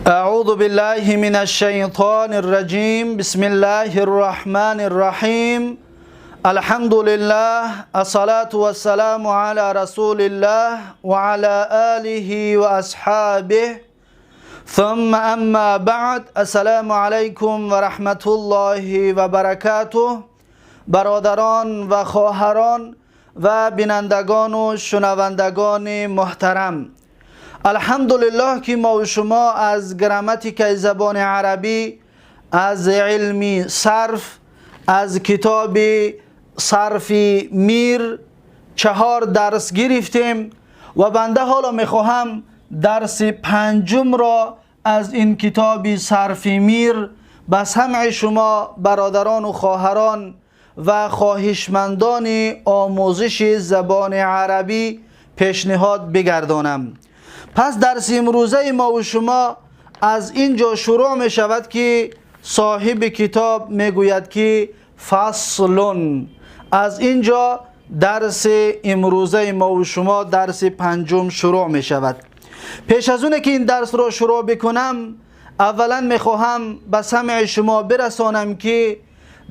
أعوذ بالله من الشيطان الرجيم. بسم الله الرحمن الرحيم. الحمد لله، الصلاة والسلام على رسول الله وعلى آله وأصحابه، ثم أما بعد. السلام عليكم ورحمة الله وبركاته. برادران و خواهران و بینندگان و شنوندگان محترم، الحمدلله که ما و شما از گراماتیک زبان عربی، از علم صرف، از کتاب صرف میر 4 درس گرفتیم و بنده حالا میخواهم درس پنجم را از این کتاب صرف میر به سمع شما برادران و خواهران و خواهشمندان آموزش زبان عربی پیشنهاد بگردانم. پس درس امروزه ما و شما از اینجا شروع می شود که صاحب کتاب می گوید که فصل. از اینجا درس امروزه ما و شما، درس پنجم، شروع می شود. پیش از اونه که این درس را شروع بکنم، اولا می خواهم به سمع شما برسانم که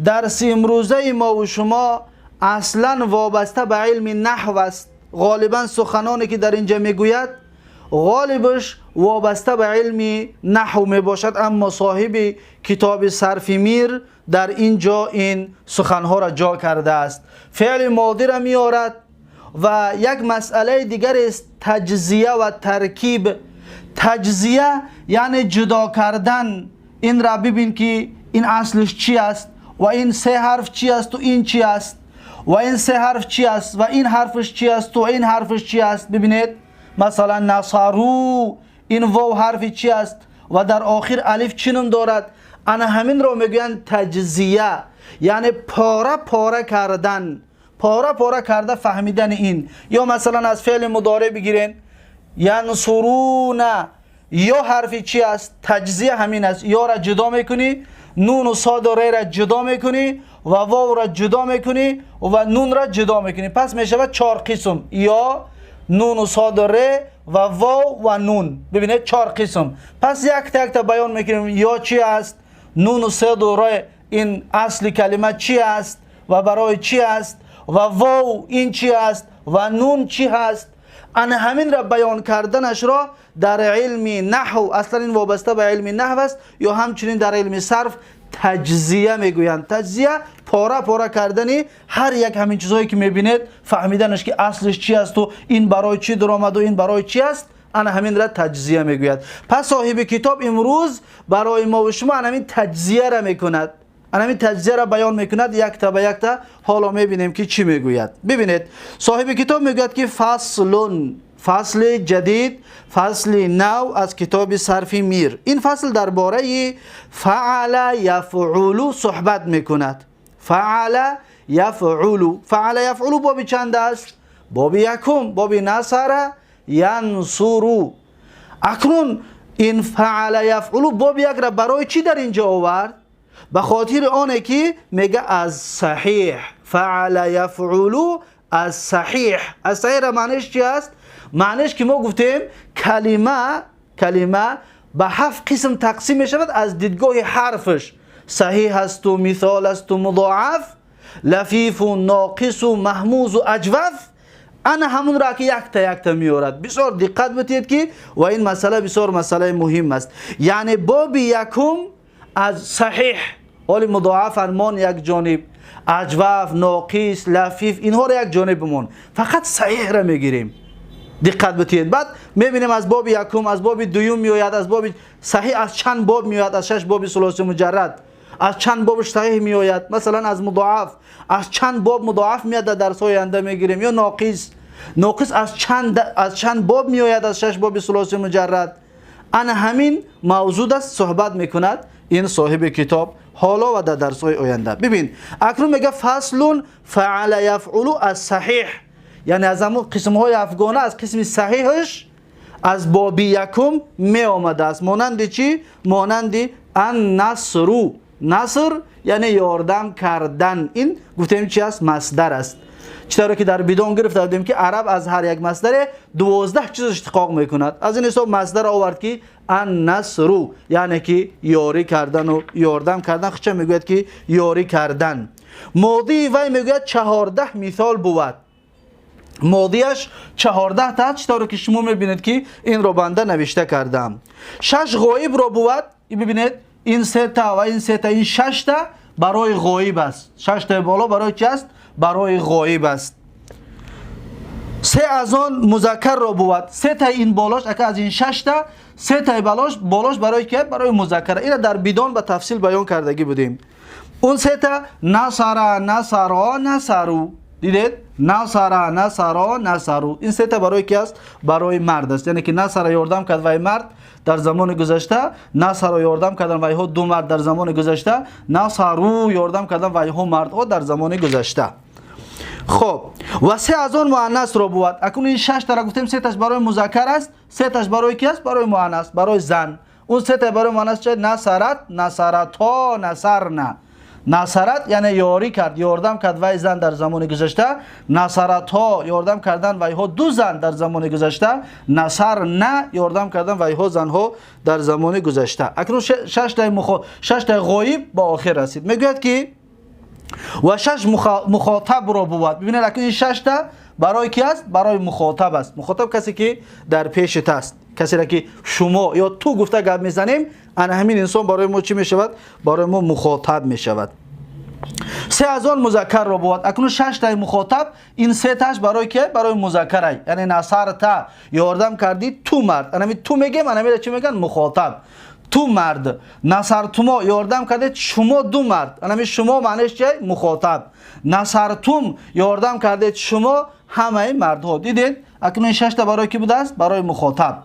درس امروزه ما و شما اصلا وابسته به علم نحو است. غالبا سخنانی که در اینجا میگوید غالبش وابسته به علم نحو می باشد، اما صاحب کتاب صرف میر در اینجا این سخنها را جا کرده است. فعل ماضی را میارد و یک مسئله دیگر است، تجزیه و ترکیب. تجزیه یعنی جدا کردن. این را ببین که این اصلش چی است و این سه حرف چی است و این چی است و این سه حرف چی است و این حرفش چی است و این حرفش چی است. ببینید، مثلا نصروا، این واو حرف چی است و در آخر الف چی نام دارد. انا همین رو میگویند تجزیه، یعنی پاره پاره کردن، پاره پاره کرده فهمیدن این. یا مثلا از فعل مضارع بگیرین، ینصرون، یا حرف چی است؟ تجزیه همین است. یا را جدا میکنی، نون و صاد و ری را جدا میکنی و واو را جدا میکنی و نون را جدا میکنی. پس میشود 4 قسم: یا، نون و صاد و ری و واو و نون. ببینید، 4 قسم. پس یک تا یک تا بیان میکنیم: یا چی است، نون و صاد و ری این اصل کلمه چی است و برای چی است و واو این چی است و نون چی هست. ان همین را بیان کردنش را در علم نحو، اصلا این وابسته به علم نحو است، یا همچنین در علم صرف تجزیه میگویند. تجزیه پاره پاره کردنی هر یک همین چیزهایی که میبینید، فهمیدنش که اصلش چی است و این برای چی درآمد و این برای چی است، انا همین را تجزیه میگوید. پس صاحب کتاب امروز برای ما و شما همین تجزیه را میکند، همین تجزیه را بیان میکند، یک تا به یک تا. حالا میبینیم که چی میگوید. ببینید، صاحب کتاب میگوید که فصل، فصل جدید، فصل نو از کتاب صرف میر. این فصل درباره فعل یفعل صحبت میکند. فعل یفعل، فعل یفعل باب چند است؟ باب یکم، باب نصر ینصر. اکنون این فعل یفعل باب یک را برای چی در اینجا آورد؟ به خاطر آنه که میگه از صحیح، فعل یفعل از صحیح. از صحیح را معنیش چی است؟ معنیش که ما گفتیم کلمه به 7 قسم تقسیم می شود از دیدگاه حرفش: صحیح است و مثال است و مضاعف، لفیف و ناقص و مهموز و اجوف. انا همون را که یک تا یک تا میورد. بسیار دقت بتید که و این مسئله بسیار مسئله مهم است. یعنی باب یکم از صحیح، ولی مضاعف مان یک جانب، اجوف، ناقص، لفیف، اینها را یک جانب بمون، فقط صحیح را میگیریم. دقت بتید. بعد میبینیم از باب یکم، از باب دوم میآید، از باب صحیح از چند باب میآید، از 6 باب ثلاثی مجرد از چند بابش صحیح میآید. مثلا از مضاعف از چند باب مضاعف میاد، در درس های آینده میگیریم. یا ناقص، ناقص از چند باب میآید؟ از 6 باب ثلاثی مجرد. انا همین موضوع است صحبت میکند این صاحب کتاب حالا و در درس های آینده. ببین، اکنون میگه فصل، فعل یفعل از صحیح، یعنی از همون قسم های هفتگانه، از قسم صحیحش از باب یکم می آمده است. مانند چی؟ مانند النصر. نصر یعنی یاردم کردن. این گفتیم چی است؟ مصدر است. Чӣ ки дар бидон гирифта будем, ки араб аз ҳар як масдаре 12 чиз иштиқоқ мекунад. Аз ин ҳисоб масдар овард, ки ан-насру, яъне ки ёрӣ кардану ёрдам кардан. Хича мегӯяд, ки ёрӣ кардан. Модии вай, мегӯяд, 14 мисол бувад. Модияш 14 та, чӣ тавре ки шумо мебинед, ки инро банда навишта кардам. Шаш ғоибро бувад. Бибинед, ин сета ва ин сета, ин шашта барои ғоиб аст. Шаштаи боло барои чи аст? Барои ғоиб аст. Се аз он музаккарро бувад. Сетаи ин болош, ака, аз ин шашта сетаи болош барои ки? Барои музаккар. Ина дар бидон ба тафсил баён кардагӣ будем. Он сета: насара, насаро, насару. Дидед? Насара, насаро, насару. Ин сета барои ки аст? Барои мард аст. Яъне ки насара ёрдам кард вай мард дар замони гузашта, насаро ёрдам кардан вайҳо ду мард дар замони гузашта, насару ёрдам кардан вайҳо мардҳо дар замони гузашта. Хоб, ва се аз он муаннасро бувад. Акнун ин шаштара гуфтем, сеташ барои музаккар аст, сеташ барои ки аст? Барои муаннас, барои зан. Он сета барои муаннас чи? Насарат, насарато, насарна. Насарат, яъне ёрӣ кард, ёрдам кард вай зан дар замони гузашта. Насаратҳо ёрдам кардан вайҳо ду зан дар замони гузашта. Насарна ёрдам кардан вайҳо занҳо дар замони гузашта. Акнун шаштаи ғоиб ба охир расид. Мегӯяд, ки ва шаш мухотабро бувад. Бибинед, акнун ин шашта барои ки аст? Барои мухотаб аст. Мухотаб касе ки дар пешит аст, касеро ки шумо ё ту гуфта гап мезанем, ана ҳамин инсон барои мо чӣ мешавад? Барои мо мухотаб мешавад. Се аз он музаккарро бувад. Акнун шаштаи мухотаб, ин сеташ барои ки? Барои музаккарай. Яъне насарта ёрдам кардӣ ту мард. Анами ту мегем, анамира чӣ мегӯянд? Мухотаб. Ту мард. Насартумо ёрдам кардед шумо ду мард. Анами шумо маънеш чи? Мухотаб. Насартум ёрдам кардед шумо ҳамаи мардҳо. Дидед, акнун ин шашта барои ки будааст? Барои мухотаб,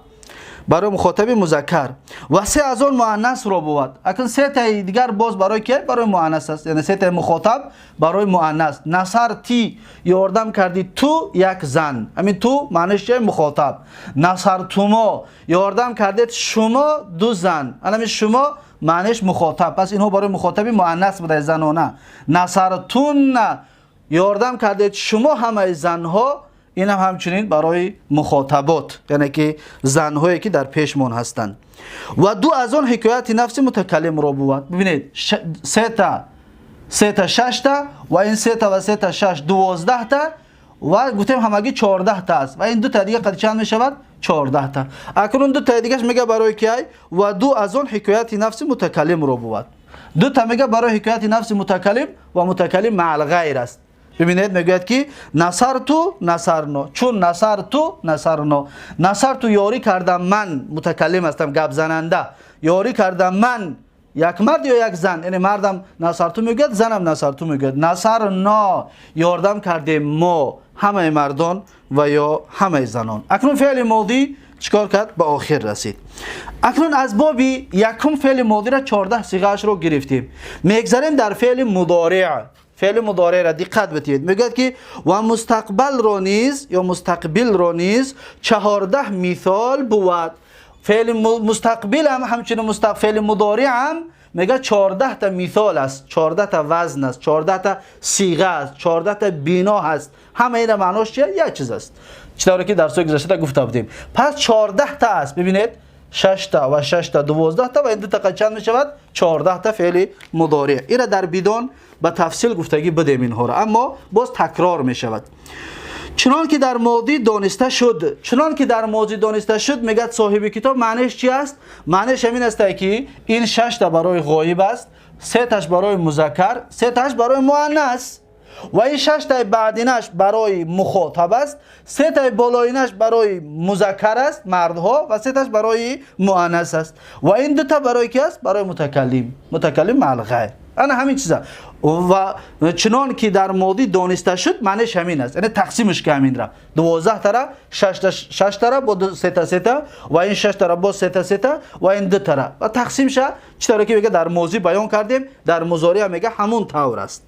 барои мухотаби музаккар. Ва се аз он муаннасро бувад. Акнун сетаи дигар боз барои ки? Барои муаннас аст. Яъне сетаи мухотаб барои муаннас. Насарти ёрдам кардӣ ту як зан. Ҳамин ту маънеш чи? Мухотаб. Насартумо ёрдам кардед шумо ду зан. Анами шумо маънеш мухотаб. Пас инҳо барои мухотаби муаннас буда, занона. Насартунна ёрдам кардед шумо ҳамаи занҳо. Инам ҳамчунин барои мухотабот, яъне ки занҳое ки дар пешмон ҳастанд. Ва ду аз он ҳикояти нафси мутакаллимро бувад. Бибинед, сета, сета, шашта ва ин сета ва сета, шаш, 12-та. Ва гуфтем, ҳамагӣ 14-та аст. Ва ин дута дига қади чанд мешавад? 14-та. Акнун дутаи дигаш мега барои киай? Ва ду аз он ҳикояти нафси мутакаллимро бувад. Дута мега барои ҳикояти нафси мутакаллим ва мутакаллим маал ғайр аст. Бибинед, мегӯяд, ки насарту, насарно. Чун насарту, насарно, насарту ёрӣ кардам ман, мутакаллим ҳастам, гапзананда, ёрӣ кардам ман як мард ё як зан. Яъне мардам насарту мегӯяд, занам насарту мегӯяд. Насарно ёрдам кардем мо ҳамаи мардон ва ё ҳамаи занон. Акнун феъли модӣ чӣ кор кард? Ба охир расид. Акнун аз боби якум феъли модира 14 сиғаашро гирифтем. Мегзарем дар феъли мудореъ. Феъли мудореъра диққат битиҳед. Мегӯяд, ки ва мустақбалро низ ё мустақбилро низ 14 мисол бувад. Феъли мустақбилам ҳамчунин феъли мудореъам, мегӯяд, 14-та мисол аст, 14-та вазн аст, 14-та сиға аст, 14-та бино ҳаст. Ҳама ина маънош чия? Як чиз аст, чӣ тавре ки дарсҳои гузаштада гуфта будем. Пас 14-та аст. Бибинед, шашта ва шашта, 12-та ва ин дута чанд мешавад? 14-та феъли мудореъ. Ира дар бидон ба тафсил гуфтагӣ будем инҳоро, аммо боз такрор мешавад. Чунон ки дар модӣ дониста шуд, чунон ки дар мозӣ дониста шуд, мегӯяд соҳиби китоб. Маънеш чи аст? Маънеш ҳамин аст, ки ин шашта барои ғоиб аст, сеташ барои музаккар, сеташ барои муаннас. Ва ин шаштаи баъдинаш барои мухотаб аст, сетаи болоинаш барои музаккар аст, мардҳо, ва сеташ барои муаннас аст. Ва ин дута барои ки аст? Барои мутакаллим, мутакаллим маал ғайр. Ана ҳамин чиза. Ва чунон ки дар модӣ дониста шуд, маънеш ҳамин аст. Яъне тақсимш ки ҳаминра 12-тара, шаштара бо сета, сета, ва ин шаштара бо сета, сета, ва ин дутара ва тақсимша. Чӣ тавре ки мега дар мозӣ баён кардем, дар музореъ мега ҳамун тавр аст.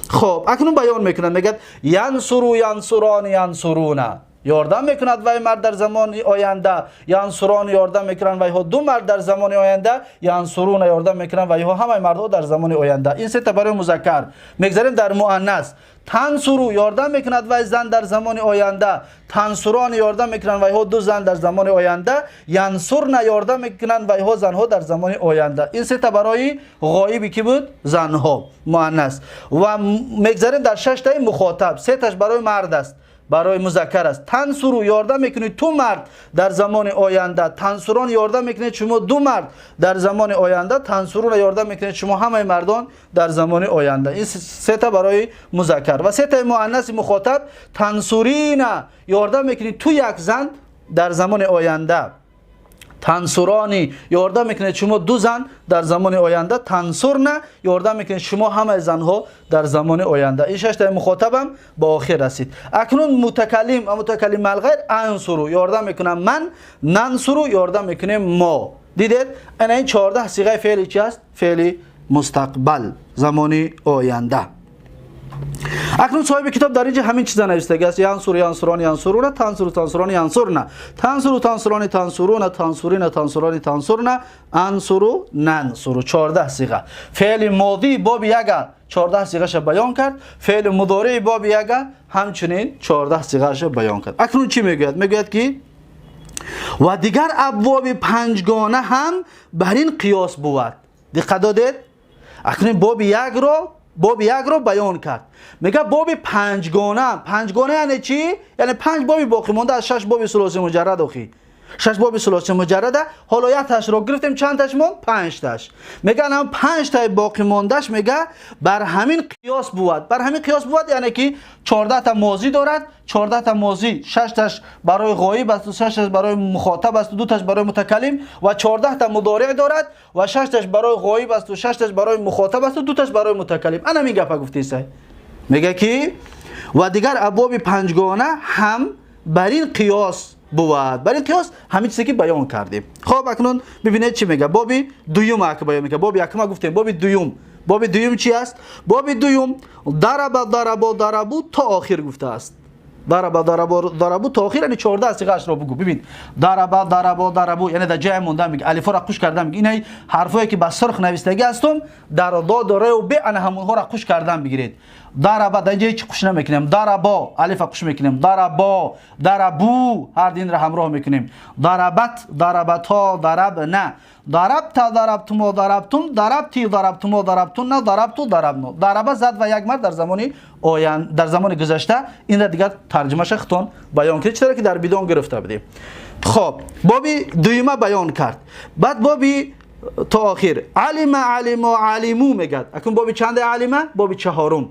Хоб, акнун баён мекунад. Мегӯяд: янсуру, янсурони, янсуруна. ёрдам мекунад вай мард дар замони оянда, янсурон ёрдам мекунанд вайҳо ду мард дар замони оянда, янсуруна ёрдам мекунанд вайҳо ҳамаи мардҳо дар замони оянда. Ин сета барои музаккар. Мегзарем дар муаннас. Тансуру ёрдам мекунад вай зан дар замони оянда, тансурон ёрдам мекунанд вайҳо ду зан дар замони оянда, янсурна ёрдам мекунанд вайҳо занҳо дар замони оянда. Ин сета барои ғоиби ки буд? Занҳо, муаннас. Ва мегзарем дар шаштаи мухотаб. Сеташ барои мард аст, барои музаккар аст. Тансуру ёрдам мекунӣ ту мард дар замони оянда, тансурон ёрдам мекунед шумо ду мард дар замони оянда, тансуруна ёрдам мекунед шумо ҳамаи мардон дар замони оянда. Ин сета барои музаккар. Ва сетаи муаннаси мухотаб: тансурина ёрдам мекунӣ ту як зан дар замони оянда, тансурони ёрдам мекунед шумо ду зан дар замони оянда, тансурна ёрдам мекунед шумо ҳамаи занҳо дар замони оянда. Ин шаштаи мухотабам ба охир расид. Акнун мутакаллим ва мутакаллим малғайр: ансуру ёрдам мекунам ман, нансуру ёрдам мекунем мо. Дидед, ана ин 14 сиғаи феъли чи аст? Феъли мустақбал, замони оянда. Акнун соҳиби китоб дар инҷа ҳамин чиза навистагӣ аст: янсуру, янсурони, янсуруна, тансуру, тансурони, янсурна, тансуру, тансурони, тансуруна, тансурина, тансурони, тансурна, ансуру, нансуру. 14 сиға. Феъли модии боби яга 14 сиғаша баён кард, феъли мудории боби яга ҳамчунин 14 сиғаша баён кард. Акнун чӣ мегӯяд? Мегӯяд, ки ва дигар абвоби панҷгона ҳам бар ин қиёс бувад. Диққат додед? Акнун боби якро баён кард. Мега боби панҷгона. Панҷгона яъне чӣ? Яъне панҷ боби боқӣ монда аз шаш боби сулоси муҷаррад. Охи, шаш боби сулоси муҷаррада ҳоло якташро гирифтем, чандташ монд? Панҷташ. Мега ам панҷтаи боқӣ мондаш, мега, бар ҳамин қиёс бувад. Бар ҳамин қиёс бувад, яъне ки 14та мозӣ дорад. 14та мозӣ, шашташ барои ғоиб асту шашташ барои мухотаб асту дуташ барои мутакаллим, ва 14та мудореъ дорад ва шашташ барои ғоиб асту шашташ барои мухотаб асту дуташ барои мутакаллим. Ана ҳамин гапа гуфтисай. Мега, ки ва дигар абвоби панҷгона ҳам бар ин қиёс бувад. Бар ин қиёс ҳамин чизе, ки баён кардем. Хоб, акнун бибинед, чӣ мега. Боби дуюм ак баён мекард. Боби якума гуфтем, боби дуюм. Боби дуюм чи аст? Боби дуюм дараба, дарабо, дарабу то охир гуфтааст. Дараба, дарабо, дарабу то охир, яъне 14 сиғаашро бугу. Бибин: дараба, дарабо, дарабу, яъне дар ҷае монда мег, алифҳоро қуш кардан мег. Инай ҳарфое, ки ба сурх навистагӣ ҳастум, дар до, дореу бе, ана ҳамонҳоро қуш кардан бигиред. Дараба, дар инҷа ҳеч қуш намекунем. Дарабо, алифа қуш мекунем. Дарабо, дарабу, ҳар динро ҳамроҳ мекунем. Дарабат, дарабато, дарабна, дарабта, дарабтумо, дарабтум, дарабти, дарабтумо, дарабтунна, дарабту, дарабно. Дараба зад ва як мард дар замони оян, дар замони гузашта. Инра дигар тарҷумаша худтон баён кунед, чиро ки дар бидон гирифта будем. Хоб, боби дуюма баён кард. Баъд боби то охир алима, алимо, алиму мегӯяд. Акун боби чанде алима? Боби чаҳорум.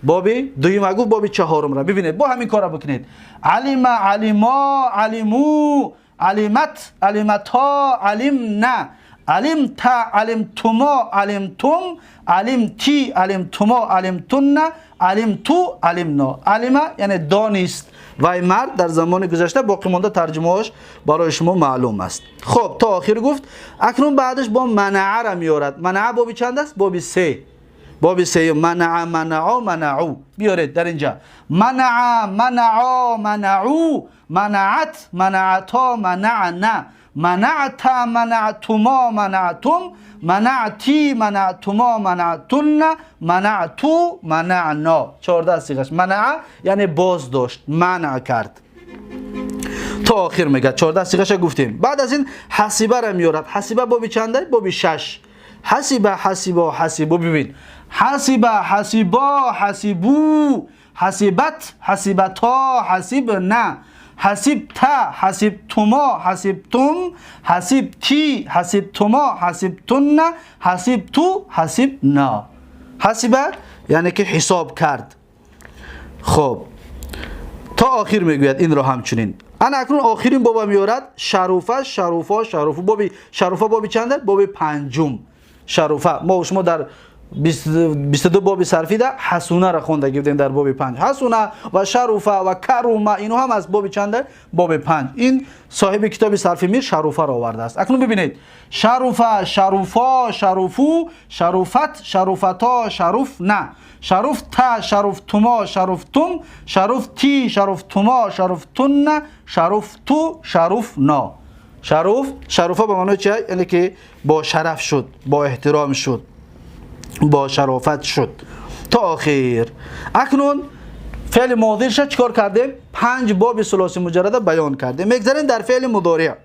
Боби дуюма гуфт, боби чаҳорумра бибинед, бо ҳамин кора бикунед. Алима, алимо, алиму, алимат, алимато, алимна, алимта, алимтумо, алимтум, алимти, алимтумо, алимтунна, алимту, алимно. Алима яъне донист вай мард дар замони гузашта. Боқӣ монда тарҷумаҳош барои шумо маълум аст. Хоб, то охир гуфт. Акнун баъдаш бо манааро меорад. Манаа боби чанд аст? Боби се. Боби сеюм: манаа, манао, манаъу. Биёред дар инҷа: манаа, манао, манаъу, манаат, манаато, манаъна, манаъта, манаътумо, манаътум, манаъти, манаътумо, манаътунна, манаъту, манаъно. 14 сиғаш. Манаа яъне боз дошт, манъ кард. То охир мегӯяд, 14 сиғаша гуфтем. Баъд аз ин ҳасибара меорад. Ҳасиба боби чанда? Боби шаш. Ҳасиба, ҳасибо, ҳасибу. Бибин: ҳасиба, ҳасибо, ҳасибу, ҳасибат, ҳасибато, ҳасибна, ҳасибта, ҳасибтумо, ҳасибтум, ҳасибти, ҳасибтумо, ҳасибтунна, ҳасибту, ҳасибно. Ҳасиба яъне ки ҳисоб кард. Хоб, то охир мегӯяд инро ҳамчунин. Ана акнун охирин боба меорад: шаруфа, шаруфо, шаруфу. Боби шаруфа боби чанда? Боби панҷум. Шаруфа мо шумо дар 22 боби сарфида ҳасуна ра хонда гирифтем дар боби 5. Ҳасуна ва шаруфа ва карума инҳо ҳам аз боби чанде? Боби 5. Ин соҳиби китоби сарфи мир шаруфа ро овардааст. Акнун бибинед: шаруфа, шаруфо, шаруфу, шаруфат, шаруфато, шаруфна, шаруфта, шаруфтумо, шаруфтум, шаруфти, шаруфтумо, шаруфтунна, шаруфту, шаруфно. Шаруф, шаруфа ба маънои чи? Яъне ки бо шараф шуд, бо эҳтиром шуд, бо шарофат шуд, то охир. Акнун феъли модиша чикор кардем? Панҷ боби сулоси муҷаррада баён кардем. Мегзарем дар феъли мудореъ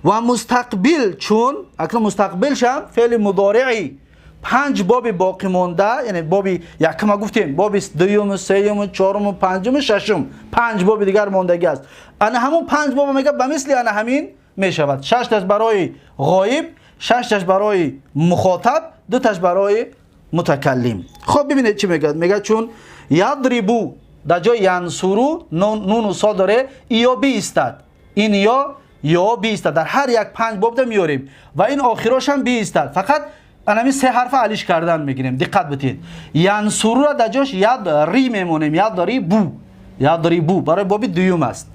ва мустақбил. Чун акнун мустақбилшам феъли мудореи панҷ боби боқӣ монда, яъне боби якума гуфтем, боби дуюму, сеюму, чоруму, панҷуму, шашум, панҷ боби дигар мондагӣ аст. Ана ҳамун панҷ боба мега, ба мисли ана ҳамин мешавад: шашташ барои ғоиб, шашташ барои мухотаб, дуташ барои мутакаллим. Хоб, бибинед, чӣ мегӯяд. Мегӯяд, чун ядрибу дар ҷои янсуру нуну со доре, иё биистад, ин ё биистад. Дар ҳар як панҷ бобда меёрем ва ин охирошам биистад, фақат анами се ҳарфа алиш кардан мегирем. Диққат битед: янсурура дар ҷош ядри мемонем, ядрибу, ядрибу барои боби дуюм аст.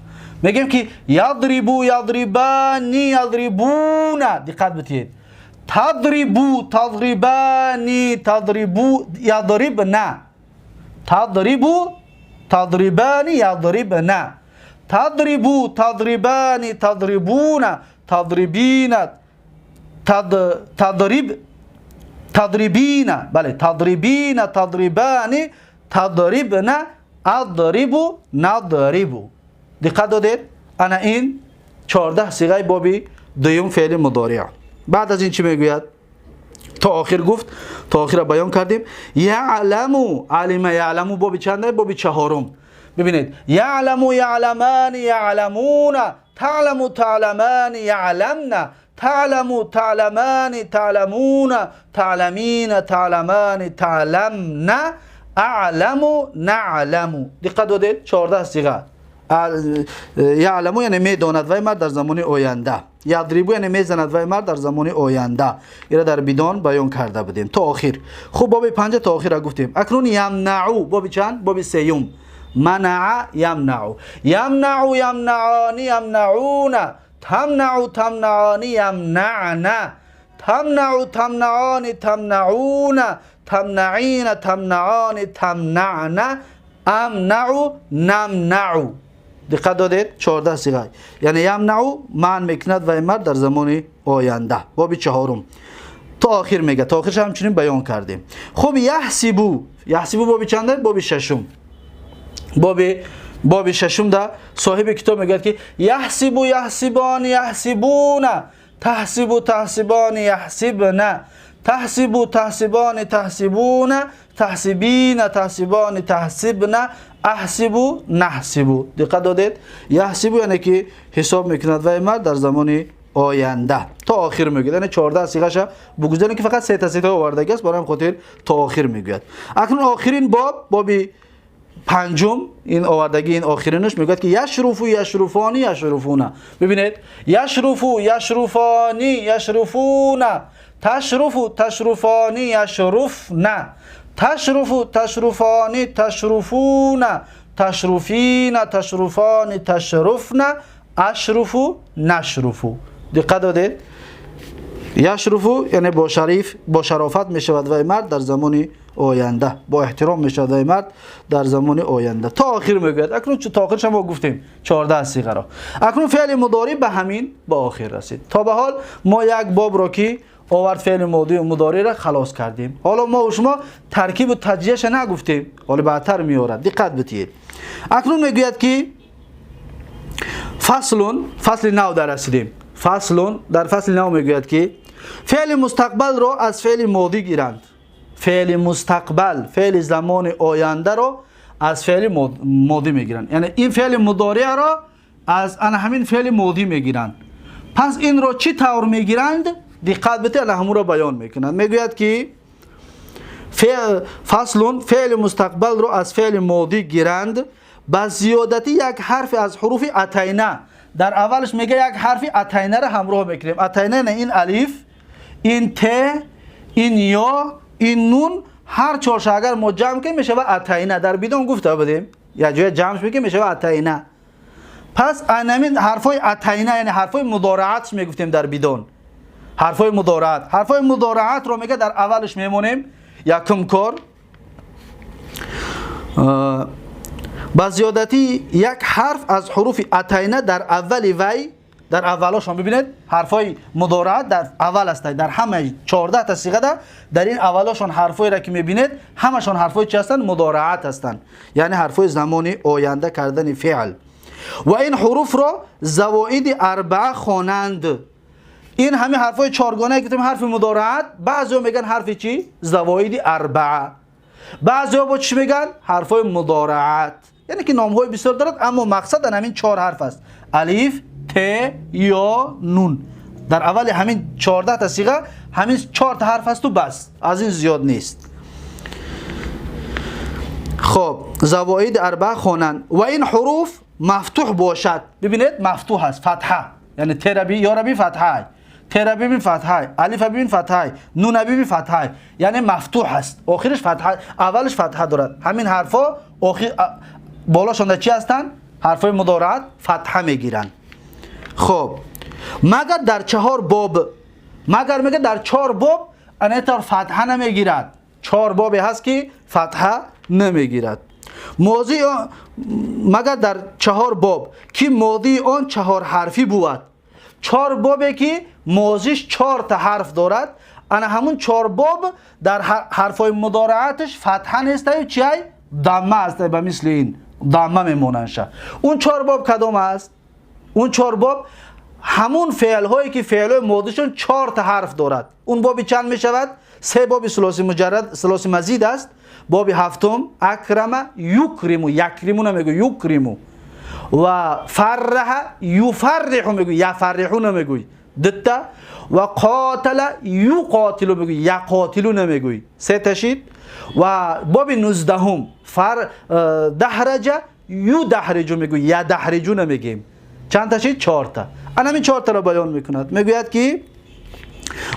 Мегӯем ки ядрибу, ядрибани, ядрибуна. Диққат битед: тадрибу, тадрибани, тадрибу, ядрибна, тадрибу, тадрибани, ядрибна, тадрибу, тадрибани, тадрибуна, тадрибина, тадриб, тадрибина, бале, тадрибина, тадрибани, тадрибна, адрибу, надрибу. Диққат додед? Ана ин 14 сиғаи боби дуюм феъли мудореъ. Баъд аз ин чӣ мегӯяд? То охир гуфт, то охира баён кардем. Яъламу, алима яъламу боби чанде? Боби чаҳорум. Бибинед: яъламу, яъламани, яъламуна, таъламу, таъламани, яъламна, таъламу, таъламани, таъламуна, таъламина, таъламани, таъламна, аъламу, наъламу. Диққат додед? 14 сиға. Яъламу яъне медонад вай мард дар замони оянда, ядрибу яъне мезанад вай мард дар замони оянда. Ира дар бидон баён карда будем то охир. Хуб, боби панҷа то охира гуфтем. Акнун ямнау боби чанд? Боби сеюм. Манаа ямнау, ямнау, ямнаани, ямнауна, тамнау, тамнаани, ямнана, тамнау, тамнаани, тамнауна, тамнаина, тамнаани, тамнана, амнау, намнау. Диққат додед? 14 сиға. Яъне ямнау манъ мекунад вай мард дар замони оянда, боби чаҳорум. То охир мега, то охирш ҳамчунин баён кардем. Хуб, яҳсибу, яҳсибу боби чанде? Боби шашум. Боби шашум да соҳиби китоб мегӯяд ки яҳсибу, яҳсибони, яҳсибуна, таҳсибу, таҳсибони, яҳсибна, таҳсибу, таҳсибони, таҳсибуна, таҳсибина, таҳсибони, таҳсибна, аҳсибу, наҳсибу. Диққат додед? Яҳсибу яъне ки ҳисоб мекунад вай мард дар замони оянда. То охир мегӯяд, яъне 14 сиғаша бугузарем, ки фақат сета сета овардаги аст, барои ҳам хотир то охир мегӯяд. Акнун охирин боб, боби панҷум, ин овардагӣ, ин охиринаш, мегӯяд ки яшруфу, яшруфони, яшруфуна. Бибинед: яшруфу, яшруфони, яшруфуна, ташруфу, ташруфони, яшруфна, ташруфу, ташруфони, ташруфуна, ташруфина, ташруфони, ташруфна, ашруфу, нашруфу. Диққат додед? Яшруфу яъне бо шариф, бо шарофат мешавад вай мард дар замони оянда, бо эҳтиром мешавад вай мард дар замони оянда. То охир мегӯяд. Акнун то охирша мо гуфтем 14 сиғаро. Акнун феъли мудорӣ ба ҳамин ба охир расид. То ба ҳол мо як бобро, ки овард феъли мудориро, халос кардем. Ҳоло мо шумо таркибу таҷзияша нагуфтем, ҳоло баъдтар меорад. Диққат битиед. Акнун мегӯяд ки фаслун, фасли нав дарасидем. Фаслун, дар фасли нав мегӯяд ки феъли мустақбалро аз феъли модӣ гиранд. Феъли мустақбал, феъли замони ояндаро аз феъли модӣ мегиранд, яъне ин феъли мудориаро аз ана ҳамин феъли модӣ мегиранд. Пас инро чӣ тавр мегиранд? Диққат бите, ана ҳамуро баён мекунанд. Мегӯяд ки фаслун, феъли мустақбалро аз феъли модӣ гиранд ба зиёдати як ҳарфи аз ҳуруфи атайна. Дар аввалаш мега, як ҳарфи атайнаро ҳамроҳ мекунем. Атайна ин алиф, ин те, ин ё. Ин нун ҳар чорша агар мо ҷамъ кунем, мешава атайна. Дар бидон гуфта будем, як ҷоя ҷамъш мекунем, мешава атайна. Пас анамин ҳарфҳои атайна, яъне ҳарфҳои мудораатш мегуфтем дар бидон. Ҳарфҳои мудораат. Ҳарфҳои мудораатро мега дар аввалш мемонем. Якум кор ба зиёдатии як ҳарф аз ҳуруфи атайна дар аввали вай, дар аввалошон бибинед, ҳарфҳои мудораат дар аввал аст. Дар ҳамаи 14 та сиғада дар ин аввалошон ҳарфҳоеро ки мебинед, ҳамашон ҳарфҳои чи ҳастанд? Мудораат ҳастанд, яъне ҳарфҳои замони оянда кардани феъл. Ва ин ҳуруфро завоиди арбаа хонанд. Ин ҳамин ҳарфҳои чоргонае гуфтем, ҳарфи мудораат, баъзеҳо мегӯянд ҳарфи чӣ? Завоиди арбаа. Баъзеҳо бо чӣ мегӯянд? Ҳарфҳои мудораат. Яъне ки номҳои бисёр дорад, аммо мақсад ан ҳамин чор ҳарф аст: алиф, т, ё, нун. Дар аввали ҳамин 14 та сиға ҳамин чорта ҳарф асту бас, аз ин зиёд нест. Хоб, завоиди арбаа хонанд ва ин ҳуруф мафтуҳ бошад. Бибинед, мафтуҳ аст, фатҳа, яъне тераби ёраби фатҳай, тера бибин фатҳай, алифа бибин фатҳай, нуна бибин фатҳай, яъне мафтуҳ аст, охириш фатҳа, аввалиш фатҳа дорад. Ҳамин ҳарфҳо охир болошонда чӣ ҳастанд? Ҳарфҳои мудораат фатҳа мегиранд. Хоб, магар дар чаҳор боб, магар мега дар чор боб анетар фатҳа намегирад. Чор бобе ҳаст ки фатҳа намегирад. Мозии магар дар чаҳор боб ки модии он чаҳор ҳарфӣ бувад. Чор бобе ки мозиш чорта ҳарф дорад, ана ҳамун чор боб дар ҳарфҳои мудорааташ фатҳа нестаю чиай? Дамма аст. Ба мисли ин дамма мемонандша. Он чор боб кадом аст? Он чор боб ҳамун феълҳое ки феълҳои модишон чорта ҳарф дорад. Он боби чанд мешавад? Се боби сулоси муҷаррад, сулоси мазид аст. Боби ҳафтум, акрама юкриму, якриму намегӯ, юкриму, ва фарраҳа юфарриҳу мегӯй, яфарриҳу намегӯй, дутта, ва қотала юқотилу мегӯй, яқотилу намегӯй, се ташид, ва боби 19-ум, фар даҳраҷа юдаҳриҷу мегӯй, ядаҳриҷу намегӯем. Чанд ташид? Чорта. Анамин чортаро баён мекунад. Мегӯяд ки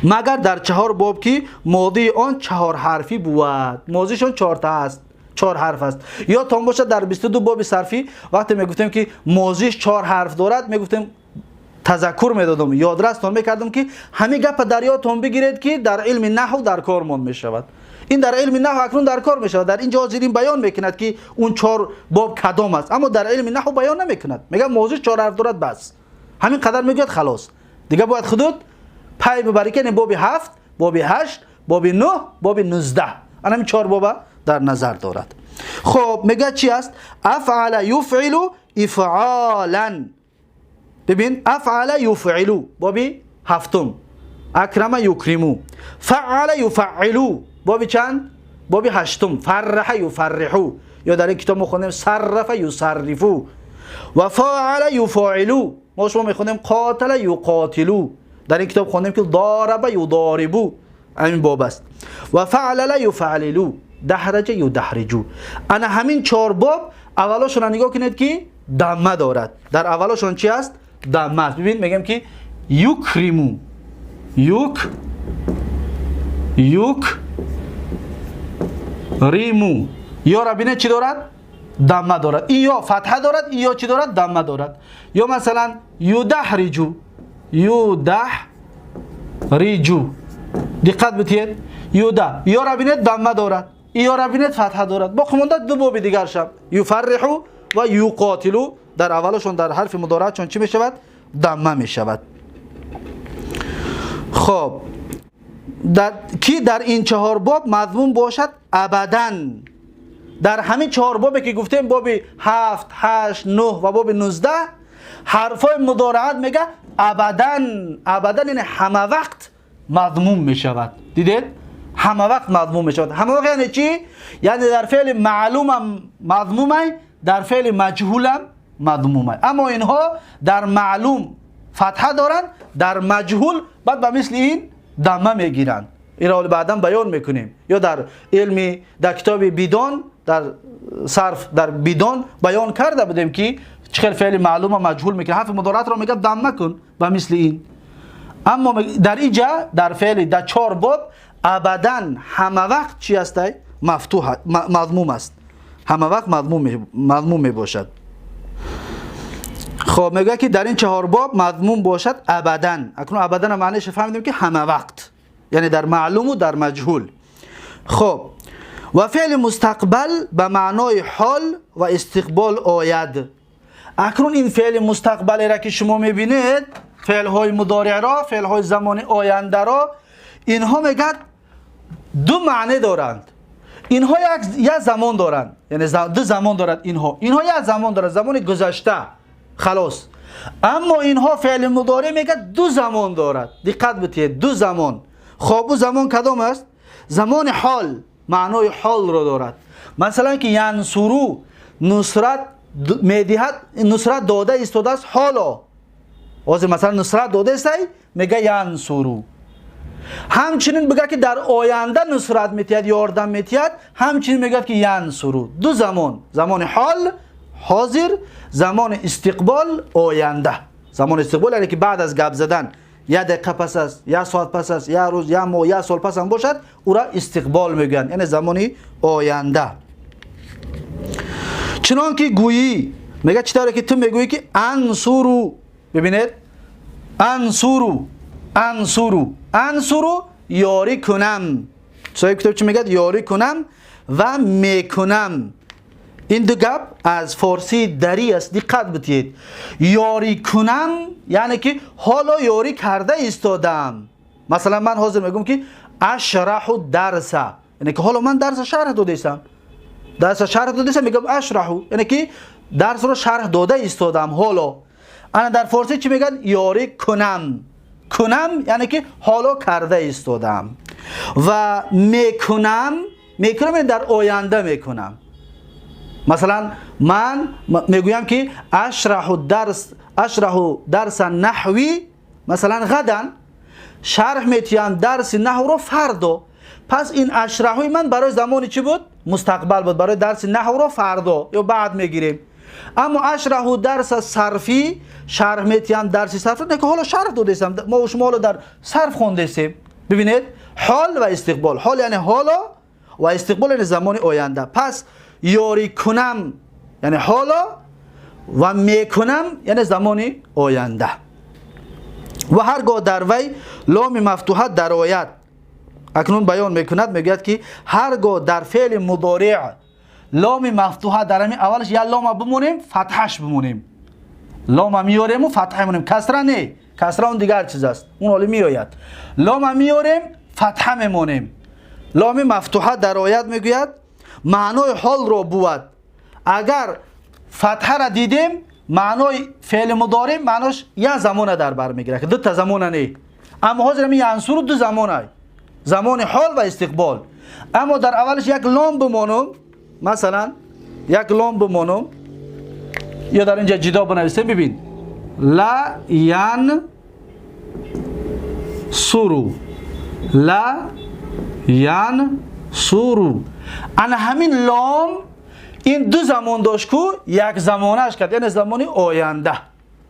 магар дар чаҳор боб ки модии он чаҳор ҳарфӣ бувад. Мозишон чорта аст, чор ҳарф аст. Ёдтон бошад, дар 22 боби сарфӣ вақте мегуфтем ки мозиш чор ҳарф дорад, мегуфтем, тазаккур медодам, ёдрастон мекардам ки ҳамин гапа дар ёдтон бигиред, ки дар илми наҳв дар кормон мешавад. Ин дар илми наҳв акнун дар кор мешавад. Дар ин ҷо ҳозир ин баён мекунад ки он чор боб кадом аст, аммо дар илми наҳв баён намекунад. Мегӯяд, мозиш чор ҳарф дорад, бас, ҳамин қадар мегӯяд, халос. Дига бояд худут пай бибарӣ ки боби ҳафт, боби ҳашт, боби нӯҳ, боби 19, анамин чор боба дар назар дорад. Хоб, мегӯяд, чи аст? Афъала юфъилу ифъолан. Бибин, афъала юфъилу, боби ҳафтум, акрама юкриму. Фаъала юфаъилу, боби чанд? Боби ҳаштум, фарраҳа юфарриҳу, ё дар ин китоб мо хондем саррафа юсаррифу. Ва фаъала юфоилу, мо шумо мехондем қотала юқотилу, дар ин китоб хондем ки дораба юдорибу, ҳамин боб аст. Ва фаълала юфаълилу, даҳраҷа юдаҳриҷу. Ана ҳамин чор боб аввалошонро нигоҳ кунед ки дамма дорад. Дар аввалошон чи аст? Дамма аст. Бибин, мегӯем ки юкриму, юк риму. Ёра бинед, чӣ дорад? Дамма дорад. Ин ё фатҳа дорад, ин ё чӣ дорад? Дамма дорад. Ё масалан юдаҳриҷу, юдаҳриҷу, диққат битиед, юда, ёра бинед, дамма дорад, ёра бинед, фатҳа дорад. Боқӣ монда ду боби дигар шаб, юфарриҳу ва юқотилу, дар аввалашон дар ҳарфи мудораатшон чӣ мешавад? Дамма мешавад. Хоб, ки дар ин чаҳор боб мазмум бошад абадан. Дар ҳамин чаҳор бобе ки гуфтем, боби ҳафт, ҳашт, нӯҳ ва боби 19, ҳарфҳои мудораат, мега, абадан, абадан яъне ҳама вақт мазмум мешавад. Дидед, ҳама вақт мазмум мешавад. Ҳама вақт яъне чӣ? Яъне дар феъли маълумам мазмумай, дар феъли маҷҳулам мазмумай. Аммо инҳо дар маълум фатҳа доранд, дар маҷҳул баъд ба мисли ин дамма мегиранд. Инро баъдан баён мекунем. Ё дар илми, дар китоби бидон, дар сарф, дар бидон баён карда будем ки чӣ хел феъли маълума маҷҳул мекунад, ҳарфи мудораатро мегӯяд, дамма кун ба мисли ин. Аммо дар иҷа дар феъли дар чор боб абадан ҳама вақт чӣ ҳастай? Мафтуҳ, мазмум аст, ҳама вақт мазмум мебошад. Хоб, мегӯяд, ки дар ин чаҳор боб мазмум бошад абадан. Акнун абадан маънияш фаҳмидем, ки ҳама вақт, яъне дар маълуму дар маҷҳул. Хоб, ва феъли мустақбал ба маънои ҳол ва истиқбол ояд. Акнун ин феъли мустақбалеро, ки шумо мебинед, феълҳои мудореъро, феълҳои замони ояндаро, инҳо, мегӯяд, ду маъне доранд. Инҳо як замон доранд, яъне ду замон дорад. Инҳо як замон дорад, замони гузашта, халос. Аммо инҳо, феъли мудореъ, мегӯяд, ду замон дорад. Диққат битиҳед, ду замон. Хоб, ӯ замон кадом аст? Замони ҳол, маънои ҳолро дорад. Масалан, ки янсуру, нусрат медиҳад, нусрат дода истодааст ҳоло, ҳозир, масалан, нусрат дода истай, мега янсуру. Ҳамчунин бигӯяд, ки дар оянда нусрат метиҳад, ёрдам метиҳад, ҳамчунин мегӯяд, ки янсуру. Ду замон: замони ҳол, ҳозир, замони истиқбол, оянда. Замони истиқбол, яъне ки баъд аз гап задан як дақиқа пас аст, як соат пас аст, як рӯз, як моҳ, як сол пас ҳам бошад, ӯра истиқбол мегӯянд, яъне замони оянда. Чунон ки гӯӣ, мега, чӣ тавре ки ту мегӯӣ, ки ансуру. Бибинед, ансуру, ансуру, ансуру, ёрӣ кунам. Соҳиби китоб чӣ мегӯяд? Ёрӣ кунам ва мекунам. Ин ду гап аз форсии дарӣ аст. Диққат битиҳед: ёрӣ кунам, яъне ки ҳоло ёрӣ карда истодаам. Масалан, ман ҳозир мегӯям, ки ашраҳу дарса, яъне ки ҳоло ман дарса шарҳ додаистам, дарса шарҳ додаистам. Мегӯям ашраҳу, яъне ки дарсро шарҳ дода истодаам ҳоло. Ана дар форсӣ чӣ мегӯяд? Ёрӣ кунам. Кунам, яъне ки ҳоло карда истодаам. Ва мекунам, мекунам, яъне дар оянда мекунам. Масалан, ман мегӯям, ки ашраҳу дарс, ашраҳу дарса наҳви, масалан, ғадан, шарҳ метиҳам дарси наҳвро фардо. Пас ин ашраҳуи ман барои замони чӣ буд? Мустақбал буд, барои дарси наҳвро фардо ё баъд мегирем. Аммо ашраҳу дарса сарфӣ, шарҳ метиҳам дарси сарф, не ки ҳоло шарҳ додаистам. Мо шумо ҳоло дар сарф хондестем. Бибинед, ҳол ва истиқбол. Ҳол, яъне ҳоло, ва истиқбол, яъне замони оянда. Пас ёрӣ кунам, яъне ҳоло, ва мекунам, яъне замони оянда. Ва ҳар гоҳ дар вай ломи мафтуҳа дарояд. Акнун баён мекунад, мегӯяд, ки ҳар гоҳ дар феъли мудореъ ломи мафтуҳа дар ҳамин аввалаш як лома бимонем, фатҳаш бимонем, лома меёрему фатҳа мемонем, касра не, касра он дигар чиз аст, он ҳоли меояд. Лома меёрем, фатҳа мемонем. Ломи мафтуҳа дарояд, мегӯяд, маънои ҳолро бувад. Агар фатҳара дидем, маънои феъли мудореъ, маънош як замона дар бар мегирад, дута замона не. Аммо ҳозир ҳамин янсуру ду замона, замони ҳол ва истиқбол. Аммо дар аввалаш як лом бимонум, масалан, як лом бимонум ё дар инҷа ҷидо бинависем. Бибин, ла ян суру, ла ян суру. Ана ҳамин лом ин ду замон дошт ку, як замонааш кард, яъне замони оянда.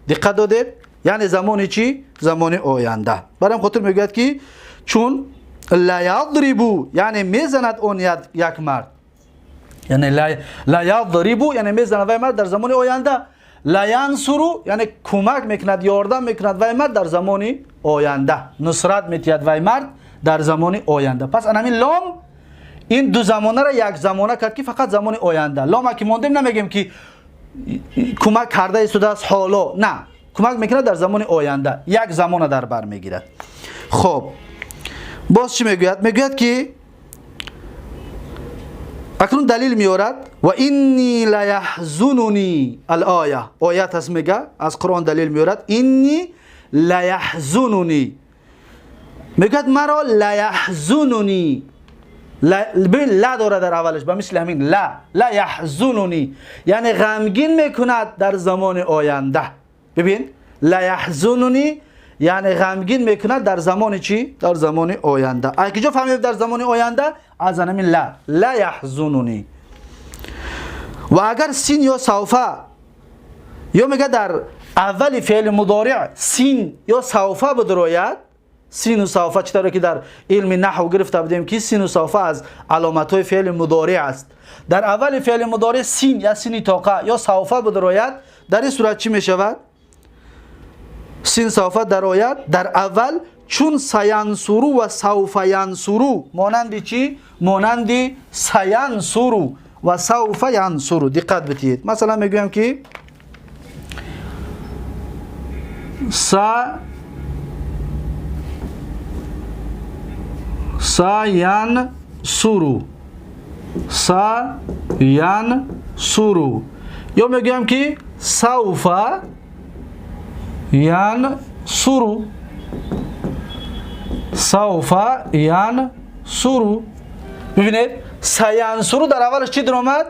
Диққат додед? Яъне замони чӣ? Замони оянда. Барои ҳам хотир мегӯяд, ки чун лаядрибу, яъне мезанад он як мард, яъне лаядрибу, яъне мезанад вай мард дар замони оянда. Лаянсуру, яъне кӯмак мекунад, ёрдам мекунад вай мард дар замони оянда, нусрат метиҳад вай мард дар замони оянда. Пас ана ҳамин лом ин ду замонаро як замона кард, ки фақат замони оянда. Лома ки мондем, намегем, ки кӯмак карда истодааст ҳоло, на, кӯмак мекунад дар замони оянда, як замона дар бар мегирад. Хоб, боз чӣ мегӯяд? Мегӯяд, ки акнун далил меорад: ва инни лаяҳзунуни алоя, оят аст, мега, аз Қуръон далил меорад. Инни лаяҳзунуни, мегӯяд, маро лаяҳзунуни. Бибин, ла дорад дар аввалаш, ба мисли ҳамин ла. Ла яҳзунуни, яъне ғамгин мекунад дар замони оянда. Бибин, ла яҳзунуни, яъне ғамгин мекунад дар замони чӣ? Дар замони оянда. Аз куҷо фаҳмидем дар замони оянда? Аз ҳамин ла, ла яҳзунуни. Ва агар син ё савфа ё, мега, дар аввали феъли мудореъ син ё савфа бидрояд. سین و سوف، چطور که در علم نحو گرفته بودیم که سین و سوف از علامت‌های فعل مضارع است. در اول فعل مضارع سین یا سین طاقه یا سوف بدرآید، در این صورت چی میشود؟ سین سوف درآید در اول، چون سینصرو و سوف ینصرو، مانند چی؟ مانند سینصرو و سوف ینصرو. دقت بدهید. مثلا میگویم که سینصرو، سینصرو، یا میگویم که سوف ینصرو، سوف ینصرو. ببینید سینصرو در اولش چی در آمد؟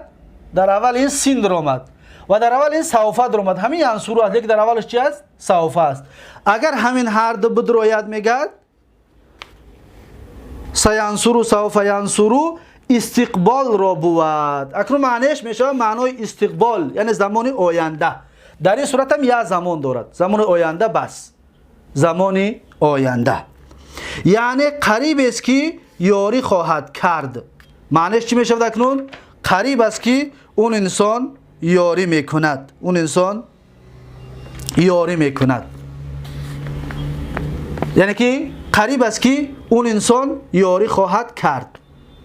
در اول این سین در آمد و در اول این سوف در آمد. همین ینصرو است، لیکن در اولش چی است؟ سوف است. اگر همین هر دو بدروید میگد سینصرو سوف ینصرو استقبال را بود. اکنون معنیش میشه معنای استقبال، یعنی زمان آینده. در این صورت هم یه زمان دارد، زمان آینده، بس زمان آینده، یعنی قریب است که یاری خواهد کرد. معنیش چی میشود اکنون؟ قریب است که اون انسان یاری میکند، اون انسان یاری میکند، یعنی که قریب است که اون انسان یاری خواهد کرد.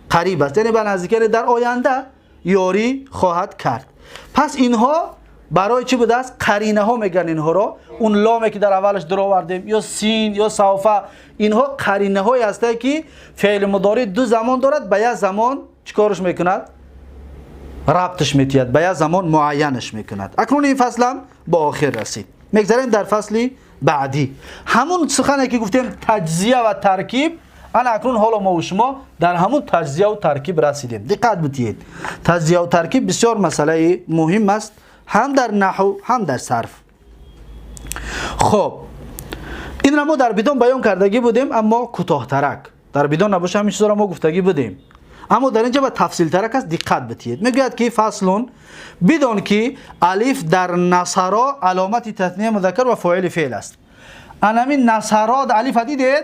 قریب است یعنی به نزدیکی در آینده یاری خواهد کرد. پس اینها برای چی بوده است؟ قرینه ها میگن اینها را. اون لامی که در اولش در آوردیم یا سین یا سوف، اینها قرینه های هستند که فعل مضارع دو زمان دارد، به یک زمان چیکارش میکند؟ ربطش میتید، به یک زمان معینش میکند. اکنون این فصل هم با آخر رسید. میگذریم در فصل بعدی. همون سخنی که گفتیم تجزیه و ترکیب، انا اکنون حالا ما و شما در همون تجزیه و ترکیب رسیدیم. دقت بدهید، تجزیه و ترکیب بسیار مسئله مهم است، هم در نحو هم در صرف. خب این را ما در بدون بیان کردگی بودیم، اما کوتاه‌ترک در بدون نباشه همین چیزا را ما گفتگی بودیم، اما در اینجا به تفصیل ترک است، دقت بدهید. میگوید که فصلون بدون که الف در نصرا علامت تثنیه مذکر و فاعل فعل است. انا همین نصرا الف دیدید،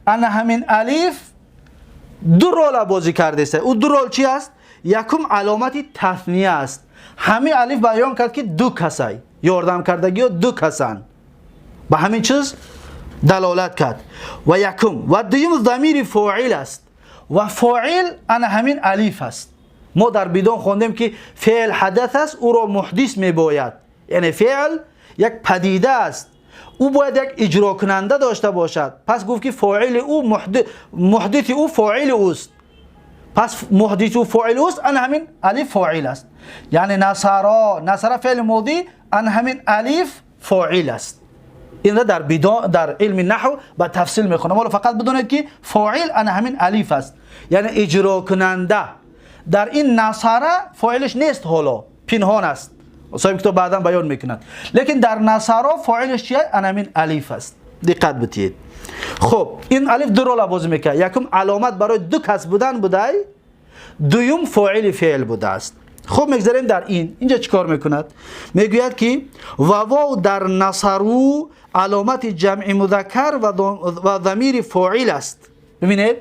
انا همین الف دو رول بازی کرده است. او دو رول چی است؟ یکم علامت تثنیه است. همین الف بیان کرد که دو کسای یاردم کردگی و دو کسان، به همین چیز دلالت کرد. و یکم و دویم ضمیر فاعل است و فاعل انا همین الف است. ما در بدون خواندیم که فعل حدث است، او را محدث می باید، یعنی فعل یک پدیده است، او باید یک اجرا کننده داشته باشد. پس گفت که فاعل او محدث او فاعل اوست. پس محدث او فاعل اوست، انا همین الف فاعل است. یعنی نصرا، نصرا فعل ماضی، انا همین الف فاعل است. این را در در علم نحو با تفصیل میخونم، ولی فقط بدونید که فاعل انا همین الف است، یعنی اجرا کننده. در این نصرا فاعلش نیست، حالا پنهان است، صاحب کتاب بعدا بیان میکند، لیکن در نصرا فاعلش چیه؟ انا همین الف است. دقت بدید. خب این الف دو رول بازی میکنه، یکم علامت برای دو کس بودن بوده، دویم فاعل فعل بوده است. خب میگذاریم در این اینجا چیکار میکند؟ میگوید که واو در نصرو علامت جمع مذکر و ضمیر فاعل است. ببینید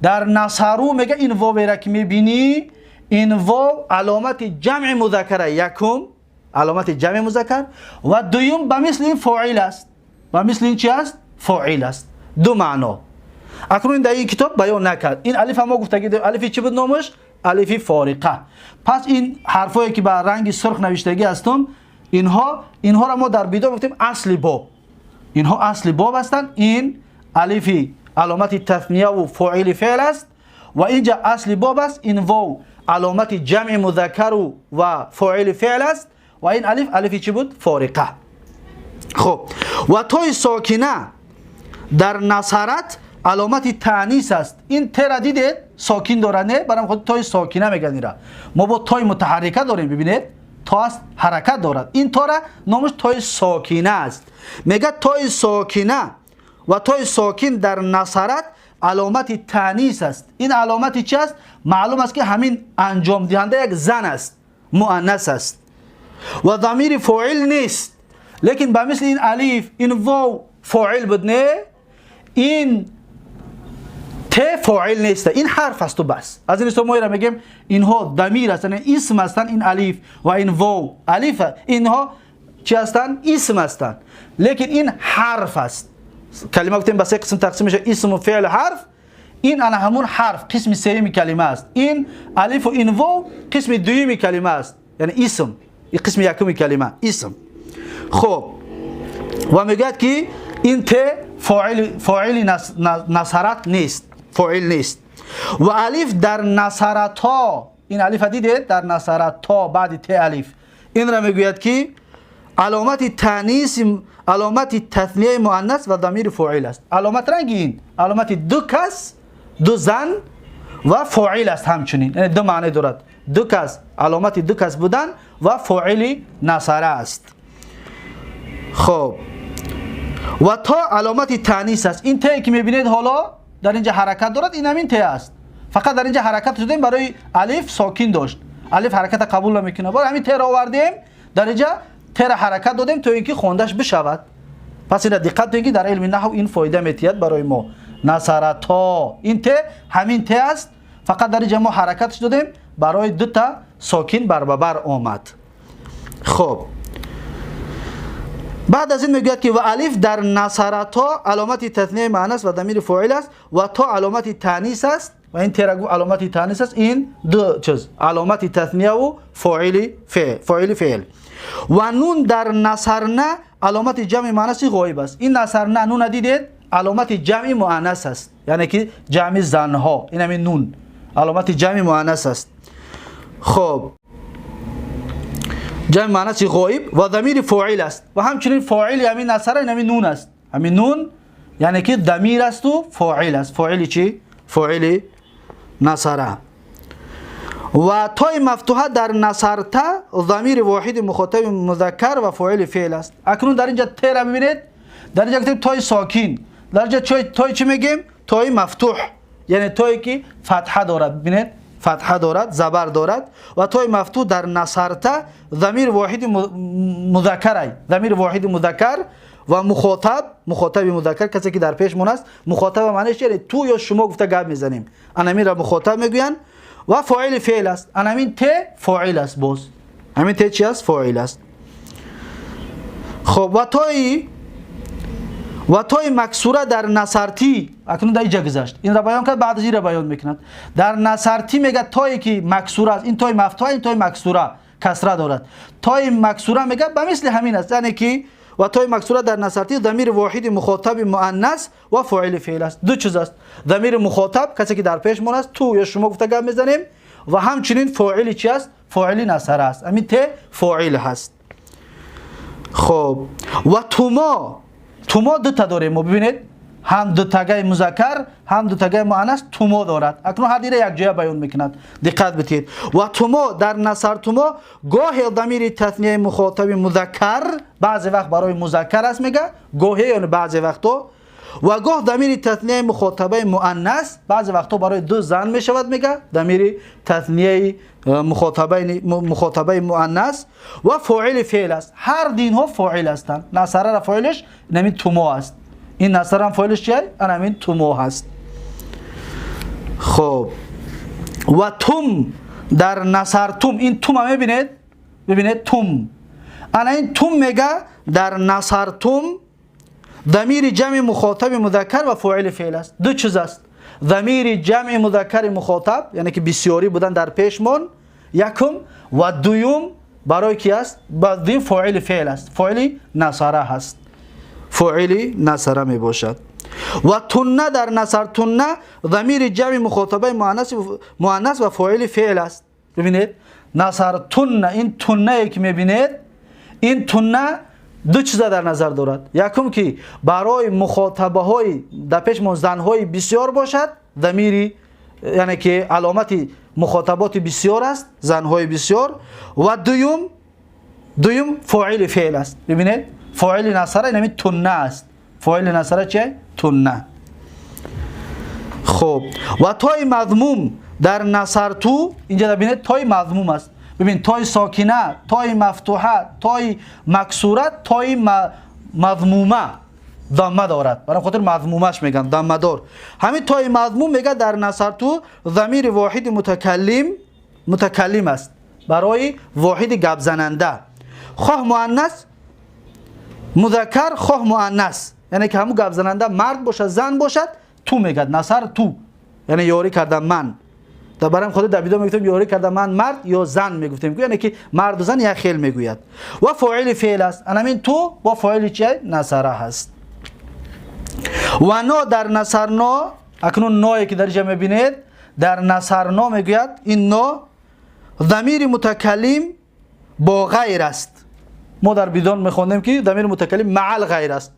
در نصرو میگه این واو را که میبینی، این واو علامت جمع مذکر، یکم علامت جمع مذکر و دویم به مثل این فاعل است. به مثل این چی است؟ فاعل است. دو معنا. اکنون در این کتاب بیان نکرد. این الف هم ما گفتگی الف چی بود نامش؟ الف فارقه. پس این حرفایی که با رنگ سرخ نوشتگی هستم، اینها را ما در بیدا گفتیم اصل باب. اینها اصل باب هستند. این الف علامت تثنیه و فاعل فعل است و اینجا اصل باب است. این واو علامت جمع مذکر و فاعل فعل است و این الف الف چی بود؟ فارقه. خب و توی ساکنه در نصرت علامت تانیث است. این ت را دیدید ساکن داره، نه؟ برام خود تای ساکنه میگن. ایرا ما با تای متحرکه داریم، ببینید تا است حرکت دارد. این تا را نامش تای ساکنه است. میگه تای ساکنه و تای ساکن در نصرت علامت تانیث است. این علامت چی است؟ معلوم است که همین انجام دهنده یک زن است، مؤنث است و ضمیر فاعل نیست، لیکن به مثل این الف این واو فاعل بود، نه؟ Ин т фоил нест, ин ҳарф аст бас. Аз ин ҳисоб мо иро мегем, инҳо дамир ҳастанд, исм ҳастанд. Ин алиф ва ин вов, алиф, инҳо чӣ ҳастанд? Исм ҳастанд, лекин ин ҳарф аст. Калима, гуфтем, ба се қисм тақсим мешавад: исм, феъл, ҳарф. Ин ана ҳамун ҳарф, қисми сеюми калима аст. Ин алифу ин вов қисми дуюми калима аст, яъне исм, қисми якуми калима исм. Хуб, ва мегӯяд, ки ин т фоили насарат нест, фоил нест. Ва алиф дар насарато, ин алифа дидед, дар насарато баъди т алиф, инра мегӯяд, ки аломати танис, аломати таснияи муаннас ва дамири фоил аст. Аломат ранги ин аломати ду кас, ду зан ва фоил аст ҳамчунин, яъне ду маъне дорад: ду кас, аломати ду кас будан ва фоили насара аст. Хуб, ва то аломати таънис аст. Ин те, ки мебинед, ҳоло дар инҷа ҳаракат дорад, ин ҳамин те аст, фақат дар инҷа ҳаракат шудем. Барои алиф сокин дошт, алиф ҳараката қабул намекунад. Бор ҳамин теро овардем, дар инҷа тера ҳаракат додем, то ин ки хондаш бишавад. Пас ина диққат кунед, ки дар илми наҳв ин фоида метиҳад барои мо. Насарато, ин те ҳамин те аст, фақат дар инҷа мо ҳаракатш додем, барои дута сокин барбабар омад. Хуб, баъд аз ин мегӯяд, ки ва алиф дар насарато аломати таснияи муаннас ва дамири фоил аст ва то аломати таънис аст. Ва ин тера гуфт аломати таънис аст. Ин ду чиз: аломати таснияу фоили феъл. Ва нун дар насарна аломати ҷамъи муаннаси ғоиб аст. Ин насарна, нуна дидед, аломати ҷамъи муаннас аст, яъне ки ҷамъи занҳо. Ин ҳамин нун аломати ҷамъи муаннас аст. Хуб, ҷамъи муаннаси ғоиб ва дамири фоил аст. Ва ҳамчунин фоили ҳамин насара ин ҳамин нун аст. Ҳамин нун, яъне ки дамир асту фоил аст. Фоили чӣ? Фоили насара. Ва тои мафтуҳа дар насарта замири воҳиди мухотаби музаккар ва фоили феъл аст. Акнун дар инҷа тера бибинед. Дар инҷа гуфтем тои сокин, дар инҷа тои чӣ мегем? Тои мафтуҳ, яъне тое ки фатҳа дорад. Бибинед, фатҳа дорад, забар дорад. Ва тои мафтуҳ дар насарта замири воҳиди музаккарай, замири воҳиди музаккар ва мухотаб, мухотаби музаккар, касе ки дар пешмон аст. Мухотаба маънеш яъне ту ё шумо гуфта гап мезанем, анаминра мухотаб мегӯянд. Ва фоили феъл аст. Анамин те фоил аст. Боз ҳамин те чи аст? Фоил аст. Хоб, ва тои максура дар насартӣ, акнун дар иҷа гузашт, инра баён кард, баъд аз инра баён мекунад. Дар насартӣ мега тое ки максура аст, ин тои мафтуҳа, ин тои максура, касра дорад. Тои максура, мега, ба мисли ҳамин аст, яъне ки ва тои максура дар насартӣ дамири воҳиди мухотаби муаннас ва фоили феъл аст. Ду чиз аст: дамири мухотаб, касе ки дар пешмон аст, ту ё шумо гуфта гап мезанем, ва ҳамчунин фоили чи аст? Фоили насара аст. Ҳамин те фоил ҳаст. Хоб, ва тумо, тумо дута дорем мо, бибинед, ҳам дутагаи музаккар, ҳам дутагаи муаннас тумо дорад. Акнун ҳар дира якҷоя баён мекунад, диққат битиҳед. Ва тумо дар насартумо гоҳе дамири таснияи мухотаби музаккар, баъзе вақт барои музаккар аст, мега, гоҳе, яъне баъзе вақтҳо, ва гоҳ дамири таснияи мухотабаи муаннас, баъзе вақтҳо барои ду зан мешавад, мега, дамири таснияи мухотабаи муаннас ва фоили феъл аст. Ҳар динҳо фоил ҳастанд. Насарара фоилаш инамин тумо аст. Ин насарам фоилаш чи? Анамин тумо ҳаст. Хоб, ва тум дар насартум, ин тума мебинед, бибинед, тум, ана ин тум, мега, дар насартум дамири ҷамъи мухотаби музаккар ва фоили феъл аст. Ду чиз аст: замири ҷамъи музаккари мухотаб, яъне ки бисёрӣ будан дар пешмон, якум, ва дуюм барои ки аст? Дуюм фоили феъл аст, фоили насара ҳаст, фоили насара мебошад. Ва тунна дар насартунна замири ҷамъи мухотабаи муаннас ва фоили феъл аст. Бибинед, насартунна, ин туннае ки мебинед, ин тунна ду чиза дар назар дорад: якум, ки барои мухотабаҳои дар пешмон занҳои бисёр бошад, замири, яъне ки аломати мухотаботи бисёр аст, занҳои бисёр, ва дуюм фоили феъл аст. Бибинед, фоили насара инами тунна аст. Фоили насара чи? Тунна. Хуб, ва тои мазмум дар насарту, инҷа бибинед, тои мазмум аст. Бибин, тои сокина, тои мафтуҳа, тои максура, тои мазмума. ضمه دارد، برای خاطر مضمومش میگن ضمه دار. همین تای مضموم میگه در نصرتو ضمیر واحد متکلم است، برای واحد گپ زننده، خواه مؤنث مذکر خواه مؤنث، یعنی که همون گپ زننده مرد باشد زن باشد تو میگه نصر تو، یعنی یاری کردم من. در برام خود در ویدیو میگفتیم یاری کردم من مرد یا زن میگفتیم، یعنی که مرد و زن یک خیل میگوید. و فاعل فعل است، همین تو با فاعل چیه؟ نصره هست. و نا در نصرنا، اکنون نایی که در اینجا میبینید در نصرنا میگوید این نا ضمیر متکلم با غیر است. ما در بیدان میخوندیم که ضمیر متکلم مع الغیر است،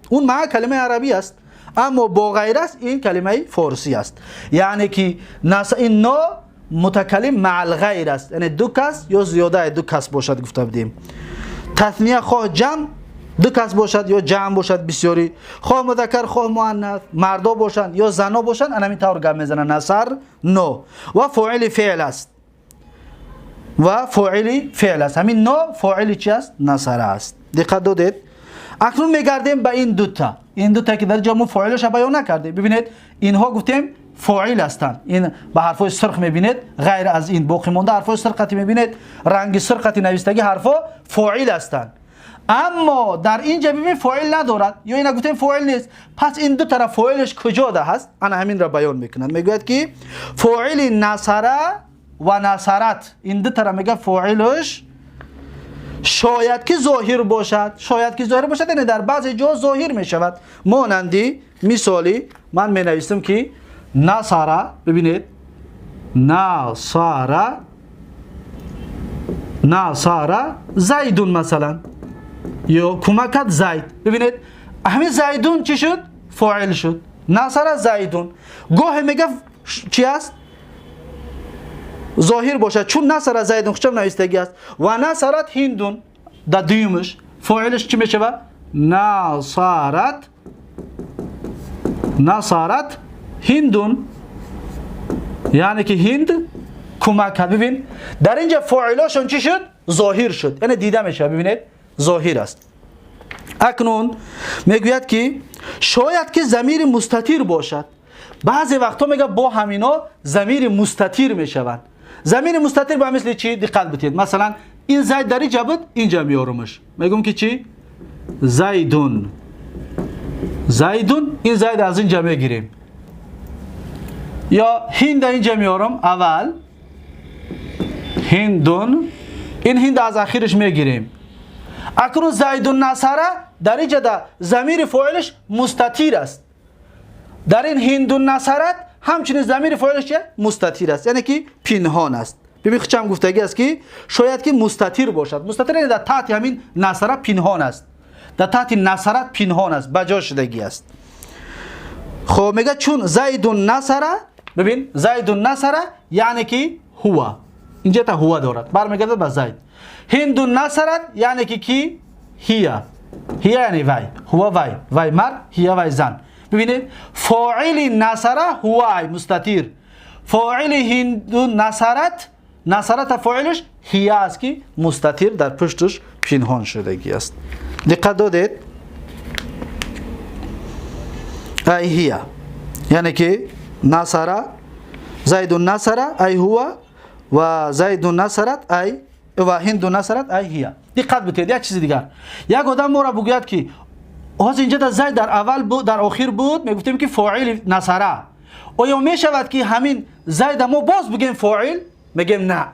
اون مع کلمه عربی است، اما با غیر است این کلمه فارسی است. یعنی که این نا متکلم مع الغیر است، یعنی دو کس یا زیاده دو کس باشد گفته بودیم. تثنیه خواه جمع دو کس باشد یا جمع باشد بسیاری، خواه مذکر خواه مؤنث، مردا باشند یا زنا باشند، همین طور گپ میزنه نصر نو. و فاعل فعل است، و فاعل فعل است، همین نو فاعل چی است؟ نصر است. دقت دادید؟ اکنون میگردیم به این دوتا، این دوتا که در جا ما فاعلش بیان نکردیم. ببینید اینها گفتیم فاعل هستند، این به حرفای سرخ میبینید، غیر از این باقی مونده حرفای سرخ میبینید، رنگ سرخ نوشتگی حرفا فاعل هستند. اما در اینجا ببین فاعل ندارد، یا اینا گفتیم فاعل نیست. پس این دو طرف فاعلش کجا ده هست؟ انا همین را بیان میکنند. میگوید که فاعل نصره و نصرت، این دو طرف میگه فاعلش شاید که ظاهر باشد، شاید که ظاهر باشد، یعنی در بعضی جا ظاهر میشود. مانندی مثالی من می نویسم که نصره، ببینید نصره، نصره زیدون مثلا، یا کمکت زید. ببینید همین زیدون چی شد؟ فاعل شد. نصره زیدون. گاه میگه چی است؟ ظاهر باشد، چون نصر زیدون خوشم نوشتگی است. و نصرت هندون در دویمش فاعلش چی میشود؟ نصرت، نصرت هندون، یعنی که هند کمک کرد. ببین در اینجا فاعلاشون چی شد؟ ظاهر شد، یعنی دیده میشه. ببینید ظاهر است. اکنون میگوید که شاید که ضمیر مستتر باشد. بعضی وقتا میگه با همینا ضمیر مستتر میشوند. ضمیر مستتر به مثل چی؟ دقت بدید. مثلا این زید در اینجا بود، اینجا میارمش، میگم که چی؟ زیدون، زیدون، این زید از اینجا میگیریم. یا هند اینجا میارم اول، هندون، این هند از اخیرش میگیریم. اکنون زیدون نصره در اینجا در ضمیر فاعلش مستتر است. در این هندون نصرت همچنین ضمیر فاعلش چیه؟ مستتر است، یعنی که پنهان است. ببین چم گفتگی است که شاید که مستتر باشد. مستتر یعنی در تحت همین نصره پنهان است، در تحت نصرت پنهان است، بجا شدگی است. خب میگه چون زیدون نصره، ببین زیدون نصره یعنی که هو، اینجا تا هو دارد، برمیگرده به زید. هندون نصرت یعنی که کی؟ هیا، هیا یعنی وی، هو وی، وی مرد، هیا وی زن. ببینید فاعل نصره هو مستتر، فاعل هندون نصرت، نصرت فاعلش هیا است که مستتر در پشتش پنهان شدگی است. دقت دادید؟ ای هیا یعنی که نصره، زید نصره ای هو، و زید نصرت ای، و هند نصرت ای هیا. دقت بدید یک چیز دیگر، یک آدم ما را بگوید که از اینجا در زید در اول بود در آخر بود، میگفتیم که فاعل نصره. آیا میشود که همین زید ما باز بگیم فاعل؟ میگیم نه.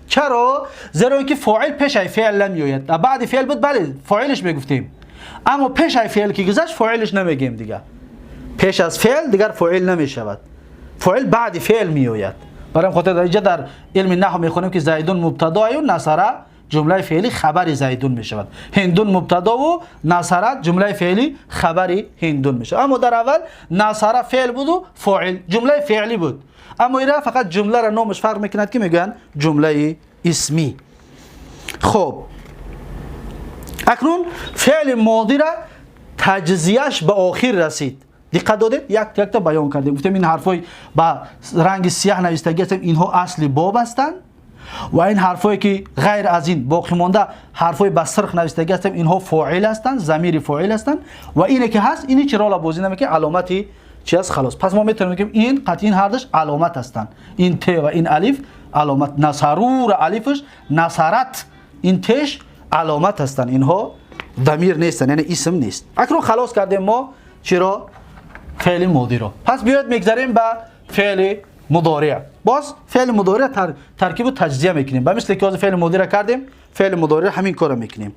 چرا؟ زیرا اینکه فاعل پیش ای فعل نمیآید. بعد فعل بود بله فاعلش میگفتیم، اما پیش ای فعل که گذشت فاعلش نمیگیم دیگه. پیش از فعل دیگر فاعل نمیشود، فاعل بعد فعل میآید. برای خاطر در اینجا در علم نحو میخونیم که زیدون مبتدا و نصره جمله فعلی خبر زیدون میشود، هندون مبتدا و نصره جمله فعلی خبر هندون میشود. اما در اول نصره فعل بود و فاعل جمله فعلی بود، اما اینا فقط جمله را نامش فرق میکند که میگن جمله اسمی. خب اکنون فعل ماضی را تجزیهش به آخر رسید. دقت دادید؟ یک یک تا بیان کردیم، گفتیم این حرفای با رنگ سیاه نوشتگی هستند، اینها اصل باب هستند. Ва ин ҳарфҳое ки ғайр аз ин боқӣ монда, ҳарфҳои ба сирх навистагӣ ҳастанд, инҳо фоил ҳастанд, замири фоил ҳастанд. Ва ине ки ҳаст, ин ҳеҷ рола бозӣ намекунад, аломати чи аст, халос. Пас мо метавонем бигӯем, ин қатъи ин ҳардуш аломат ҳастанд. Ин т ва ин алиф аломат, насарура алифаш, насарат ин теш аломат ҳастанд, инҳо дамир нестанд, яъне исм нест. Акнун халос кардем мо чиро? Феъли модиро. Пас биёед, мегзарем ба феъли мудореъ. Боз феъли мудореъ таркибу таҷзия мекунем. Ба мисли ки ҳозир феъли модиро кардем, феъли мудореъ ҳамин корро мекунем.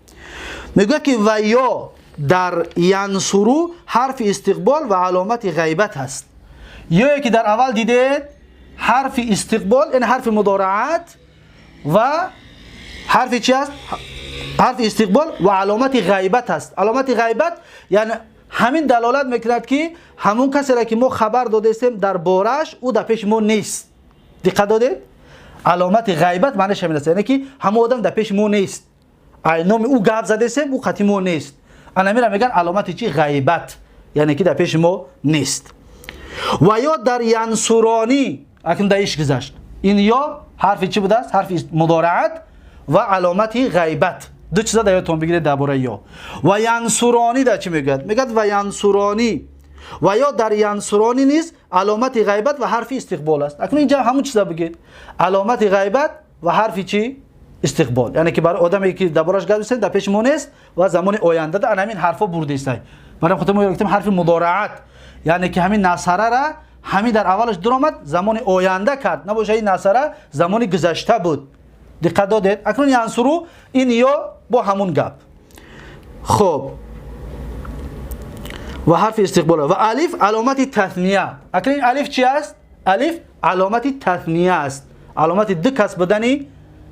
Мегӯяд ки ва ё дар янсуру ҳарфи истиқбол ва аломати ғайбат ҳаст. Ёе ки дар аввал дидед, ҳарфи истиқбол, яъне ҳарфи мудораат ва ҳарфи чи аст? Ҳарфи истиқбол ва аломати ғайбат аст. Аломати ғайбат яъне ҳамин далолат мекунад, ки ҳамон касеро ки мо хабар додаистем дар борааш, ӯ дар пеши мо нест. Диққат додед? Аломати ғайбат маънаш ҳамин аст, яъне ки ҳамон одам дар пеши мо нест, ай номи ӯ гап задаистем, ӯ қати мо нест. Анамира мегӯянд аломати чи? Ғайбат, яъне ки дар пеши мо нест. Ва ё дар янсуронӣ, акнун дар иш гузашт, ин ё ҳарфи чӣ будааст? Ҳарфи мудораат ва аломати ғайбат. Ду чиза дар ёдтон бигиред дар бораи ё. Ва янсуронӣ дар чӣ мегӯяд? Мегӯяд: ва янсуронӣ, ва ё дар янсуронӣ низ аломати ғайбат ва ҳарфи истиқбол аст. Акнун инҷа ҳамун чиза бигед: аломати ғайбат ва ҳарфи чӣ? Истиқбол, яъне ки барои одаме ки дар бораш гап застем, дар пеши мо нест ва замони оянда ана ҳамин ҳарфҳо бурдистай. Барои хотир мо гуфтем ҳарфи мудораат, яъне ки ҳамин насарара ҳамин дар аввалаш дуромад, замони оянда кард. Набоша, ин насара замони гузашта буд. Диққат додед? Акнун янсуру, ин ё бо ҳамун гап. Хоб, ва ҳарфи истиқбол ва алиф аломати тасния. Акнун ин алиф чи аст? Алиф аломати тасния аст, аломати ду кас будани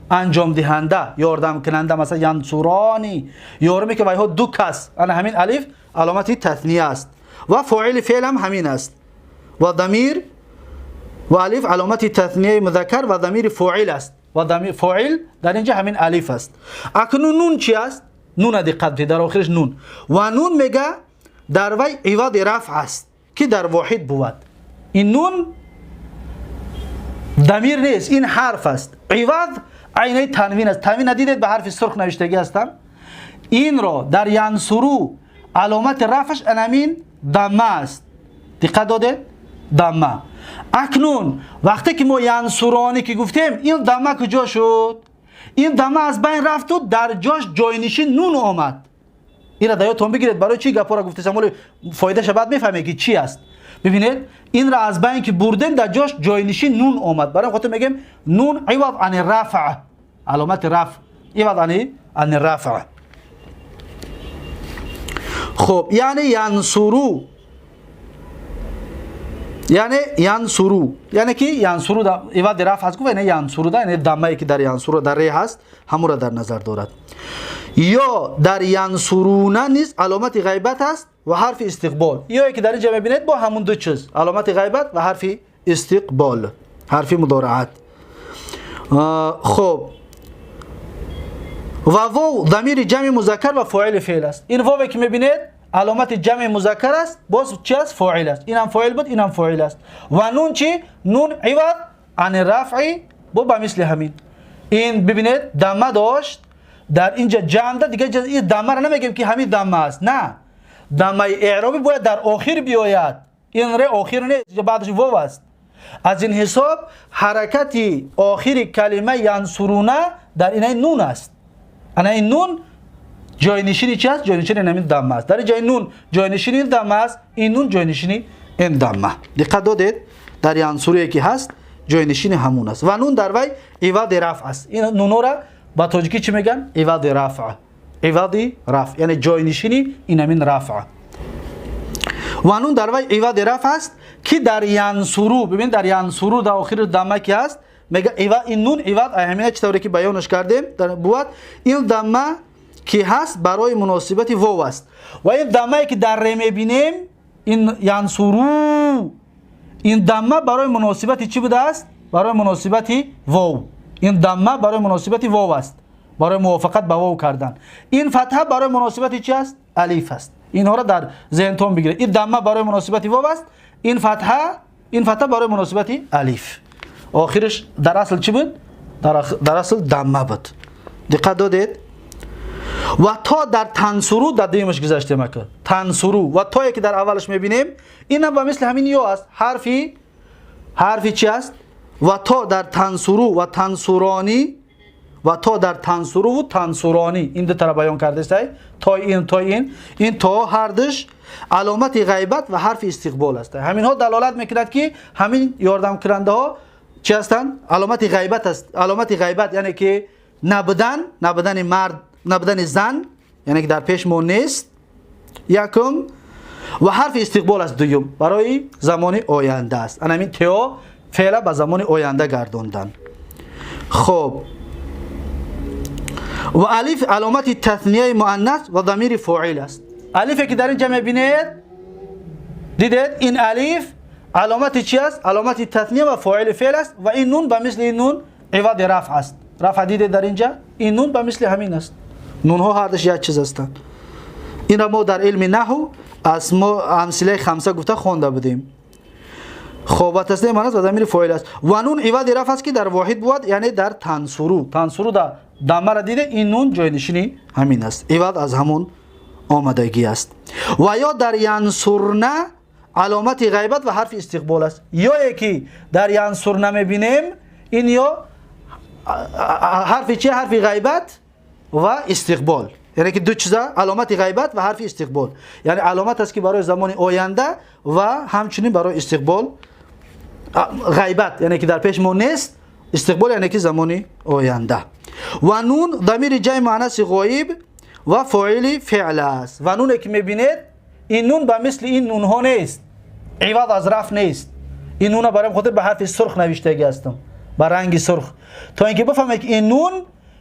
анҷомдиҳанда, ёрдамкунанда. Масалан, янсурони, ёрме ки вайҳо ду кас. Ана ҳамин алиф аломати тасния аст ва фоили феъл ҳам ҳамин аст. Ва дамир ва алиф аломати таснияи музаккар ва дамири фоил аст. Ва дамир фоил дар инҷа ҳамин алиф аст. Акнун нун чи аст? Нуна диққат кунед, дар охираш нун. Ва нун, мега, дар вай ивади рафъ аст, ки дар воҳид бувад. Ин нун дамир нест, ин ҳарф аст. Ивад айнаи танвин аст. Танвин надидед, ба ҳарфи сурх навиштагӣ ҳастам. Инро дар янсуру аломати рафъаш анамин дамма аст. Диққат додед? Дамма. Акнун вақте ки мо янсуронӣ ки гуфтем, ин дамма куҷо шуд? Ин дамма аз байн рафту дар ҷош ҷойнишин нун омад. Инра дар ёдтон бигиред. Барои чӣ гапҳоро гуфтесам? Оли фоидаша баъд мефаҳмед, ки чӣ аст. Бибинед, инра аз байн ки бурдем, дар ҷош ҷойнишин нун омад. Барои хотир мегӯем нун ивад ани рафъ, аломати рафъ, ивад ани рафъ. Хуб, яъне янсуру, яъне янсуру, яъне ки янсуру ивади рафъ аст, гуфт, яъне янсуру да, яъне даммае ки дар янсуру дар ре ҳаст, ҳамура дар назар дорад. Ё дар янсуруна низ аломати ғайбат аст ва ҳарфи истиқбол. Ё ки дар инҷа мебинед, бо ҳамун ду чиз: аломати ғайбат ва ҳарфи истиқбол, ҳарфи мудораат. Хуб, ва вов дамири ҷамъи музаккар ва фоили феъл аст. Ин вове ки мебинед, аломати ҷамъи музаккар аст, боз чи аст? Фоил аст. Инам фоил буд, инам фоил аст. Ва нун чи? Нун ивад ани рафъи, бо ба мисли ҳамин. Ин бибинед, дамма дошт дар инҷа ҷамъда, дига ин даммаро намегем, ки ҳамин дамма аст. На, даммаи эъробӣ бояд дар охир биёяд. Ин ре охир нест, баъдаш вов аст. Аз ин ҳисоб ҳаракати охири калима янсуруна дар инаи нун аст. Ана ин нун ҷойнишини чи аст? Ҷойнишини ҳамин дамма аст. Дар ҷои нун ҷойнишини ин дамма аст, ин нун ҷойнишини ин дамма. Диққат додед? Дар янсурие ки ҳаст, ҷойнишини ҳамун аст. Ва нун дар вай ивади рафъ аст. Ин нунора ба тоҷикӣ чӣ мегӯянд? Ивади рафъ, ивади рафъ, яъне ҷойнишини ин ҳамин рафъ. Ва нун дар вай ивади рафъ аст, ки дар янсуру. Бибин, дар янсуру дар охири дамма ки ҳаст, мега ин нун ивад ҳамина, чӣ тавре ки баёнаш кардем бувад. Ин дамма ки ҳаст, барои муносибати вов аст. Ва ин даммае ки дар ре мебинем, ин янсуру, ин дамма барои муносибати чӣ будааст? Барои муносибати вов. Ин дамма барои муносибати вов аст, барои мувофиқат ба вов кардан. Ин фатҳа барои муносибати чӣ аст? Алиф аст. Инҳоро дар зеҳнтон бигиред. Ин дамма барои муносибати вов аст, ин фатҳа барои муносибати алиф. Охираш дар асл чӣ буд? Дар асл дамма буд. Диққат додед? Ва то дар тансуру дар дуюмаш гузаштем ака. Тансуру ва тое ки дар аввалаш мебинем, инам ба мисли ҳамин ё аст. Ҳарфи чи аст? Ва то дар тансуру ва тансуронӣ, ва то дар тансуру ва тансуронӣ, ин ду тара баён кардааст. То ин, то ин, ин то ҳардуш аломати ғайбат ва ҳарфи истиқбол аст. Ҳаминҳо далолат мекунад ки ҳамин ёрдамкунандаҳо чӣ ҳастанд? Аломати ғайбат аст. Аломати ғайбат яъне ки набудан, набудани мард, набудани зан, яъне ки дар пеш мо нест. Якум ва ҳарфи истиқбол аст. Дуюм барои замони оянда аст. Ана ҳамин тео феъла ба замони оянда гардондан. Хоб, ва алиф аломати таснияи муаннас ва замири фоил аст. Алифе ки дар инҷа мебинед, дидед, ин алиф аломати чи аст? Аломати тасния ва фоили феъл аст. Ва ин нун ба мисли ин нун ивади рафъ аст. Рафъ дидед дар инҷа, ин нун ба мисли ҳамин аст. Нунҳо ҳардуш як чиз ҳастанд. Инро мо дар илми наҳв аз мо амсилаи хамса гуфта хонда будем. Хоб, ва тасния муаннас ва замири фоил аст. Ва нун ивади рафъ аст, ки дар воҳид бувад, яъне дар тансуру. Тансуру да даммара диде, ин нун ҷойнишини ҳамин аст, ивад аз ҳамон омадагӣ аст. Ва ё дар янсурна аломати ғайбат ва ҳарфи истиқбол аст. Ёе ки дар янсурна мебинем, ин ё ҳарфи чи? Ҳарфи ғайбат ва истиқбол, яъне ки ду чиза: аломати ғайбат ва ҳарфи истиқбол, яъне аломат аст ки барои замони оянда ва ҳамчунин барои истиқбол. Ғайбат яъне ки дар пеш мо нест, истиқбол яъне ки замони оянда. Ва нун дамири ҷамъи муаннаси ғоиб ва фоили феъл аст. Ва нуне ки мебинед, ин нун ба мисли ин нунҳо нест, иваз аз рафъ нест. Ин нуна барои хотир ба ҳарфи сурх навиштагӣ ҳастам, ба ранги сурх, то ин ки бифаҳмед ки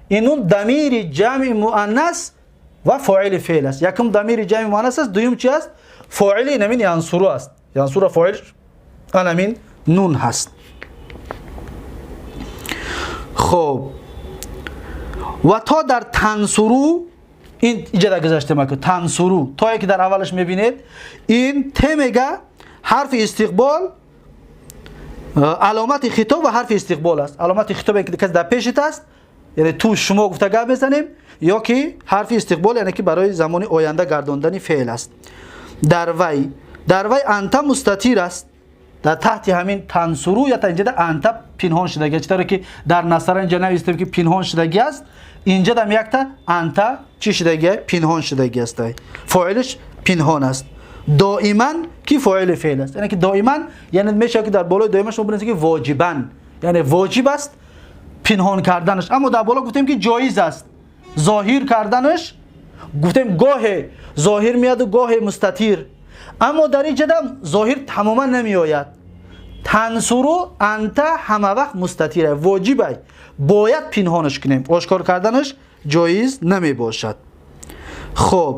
ин нун дамири ҷамъи муаннас ва фоили феъл аст. Якум дамири ҷамъи муаннас аст, дуюм чи аст? Фоили инамин янсуру аст. Янсура фоил анамин нун ҳаст. Хоб, ва то дар тансуру, ин иҷада гузаштем аку. Тансуру тое ки дар аввалаш мебинед, ин те мега ҳарфи истиқбол, аломати хитоб ва ҳарфи истиқбол аст. Аломати хитобе ки кас дар пешит аст, яъне ту, шумо гуфта гап мезанем, ё ки ҳарфи истиқбол, яъне ки барои замони оянда гардондани феъл аст. Дар вай анта мустатир аст. Дар таҳти ҳамин тансуру ё инҷа анта пинҳон шудагӣ, чӣ тавре ки дар насара инҷа навистем ки пинҳон шудагӣ аст, инҷа дам якта анта чӣ шудагӣ? Пинҳон шудагӣ аст, фоилиш пинҳон аст. Доиман ки фоили феъл аст, яъне ки доиман, яъне мешавад ки дар болои доиман шумо бинед ки воҷибан, яъне воҷиб аст пинҳон карданаш. Аммо дар боло гуфтем ки ҷоиз аст зоҳир карданаш. Гуфтем, гоҳе зоҳир меяду, гоҳе мустатир, аммо дар ин ҷадам зоҳир тамоман намеояд. Тансуру анта ҳама вақт мустатира, воҷибай, бояд пинҳонаш кунем, ошкор карданаш ҷоиз намебошад. Хоб,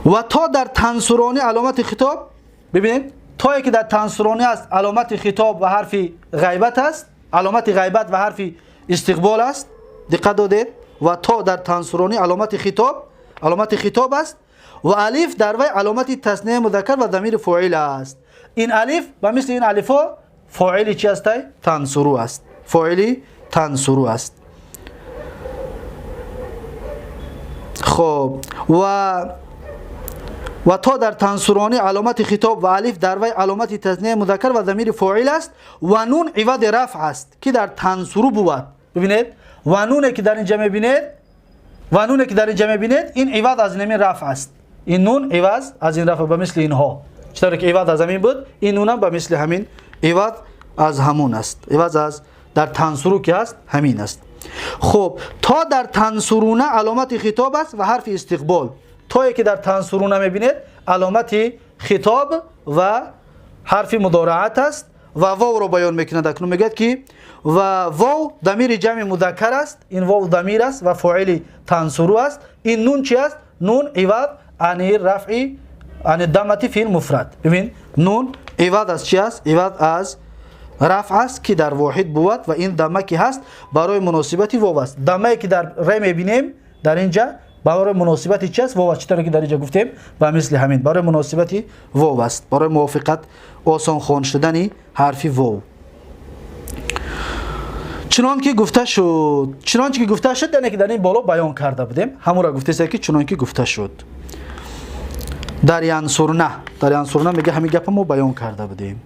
ва то дар тансуронӣ аломати хитоб. Бибинед, тое ки дар тансуронӣ аст, аломати хитоб ва ҳарфи ғайбат аст, аломати ғайбат ва ҳарфи истиқбол аст. Диққат додед? Ва то дар тансуронӣ аломати хитоб аст. Ва алиф дар вай аломати таснияи музаккар ва замири фоил аст. Ин алиф ба мисли ин алифҳо фоили чи астай? Тансуру аст, фоили тансуру аст. Хоб, ва то дар тансуронӣ аломати хитоб ва алиф дар вай аломати таснияи музаккар ва замири фоил аст. Ва нун ивади рафъ аст, ки дар тансуру бувад. Бибинед, ва нуне ки дар инҷа мебинед, ва нуне ки дар инҷа мебинед, ин иваз аз инамин рафъ аст. Ин нун иваз аз ин рафъ, ба мисли инҳо, чӣ тавре ки иваз аз ҳамин буд, ин нунам ба мисли ҳамин иваз аз ҳамун аст, иваз аз дар тансуру ки ҳаст, ҳамин аст. Хуб, то дар тансуруна аломати хитоб аст ва ҳарфи истиқбол. Тое ки дар тансуруна мебинед, аломати хитоб ва ҳарфи мудораат аст ва вовро баён мекунад. Акнун мегӯяд ки ва вов дамири ҷамъи музаккар аст. Ин вов дамир аст ва фоили тансуру аст. Ин нун чи аст? Нун иваз ани рафъи, ани дамати фил муфрад. Бибин, нун иваз аз чи аст? Иваз аз рафъ аст, ки дар воҳид бувад. Ва ин дама ки ҳаст, барои муносибати вов аст. Дамае ки дар ре мебинем дар инҷа, барои муносибати чи аст? Вов аст. Чӣ тавре ки дар инҷа гуфтем, ба мисли ҳамин барои муносибати вов аст, барои мувофиқат, осон хон шудани ҳарфи вов. Чунон ки гуфта шуд, чунончи ки гуфта шуд, яъне ки дар ин боло баён карда будем, ҳамонро гуфтеста ки чунон ки гуфта шуд дар янсурна, дар янсурна мега ҳамин гапа мо баён карда будем.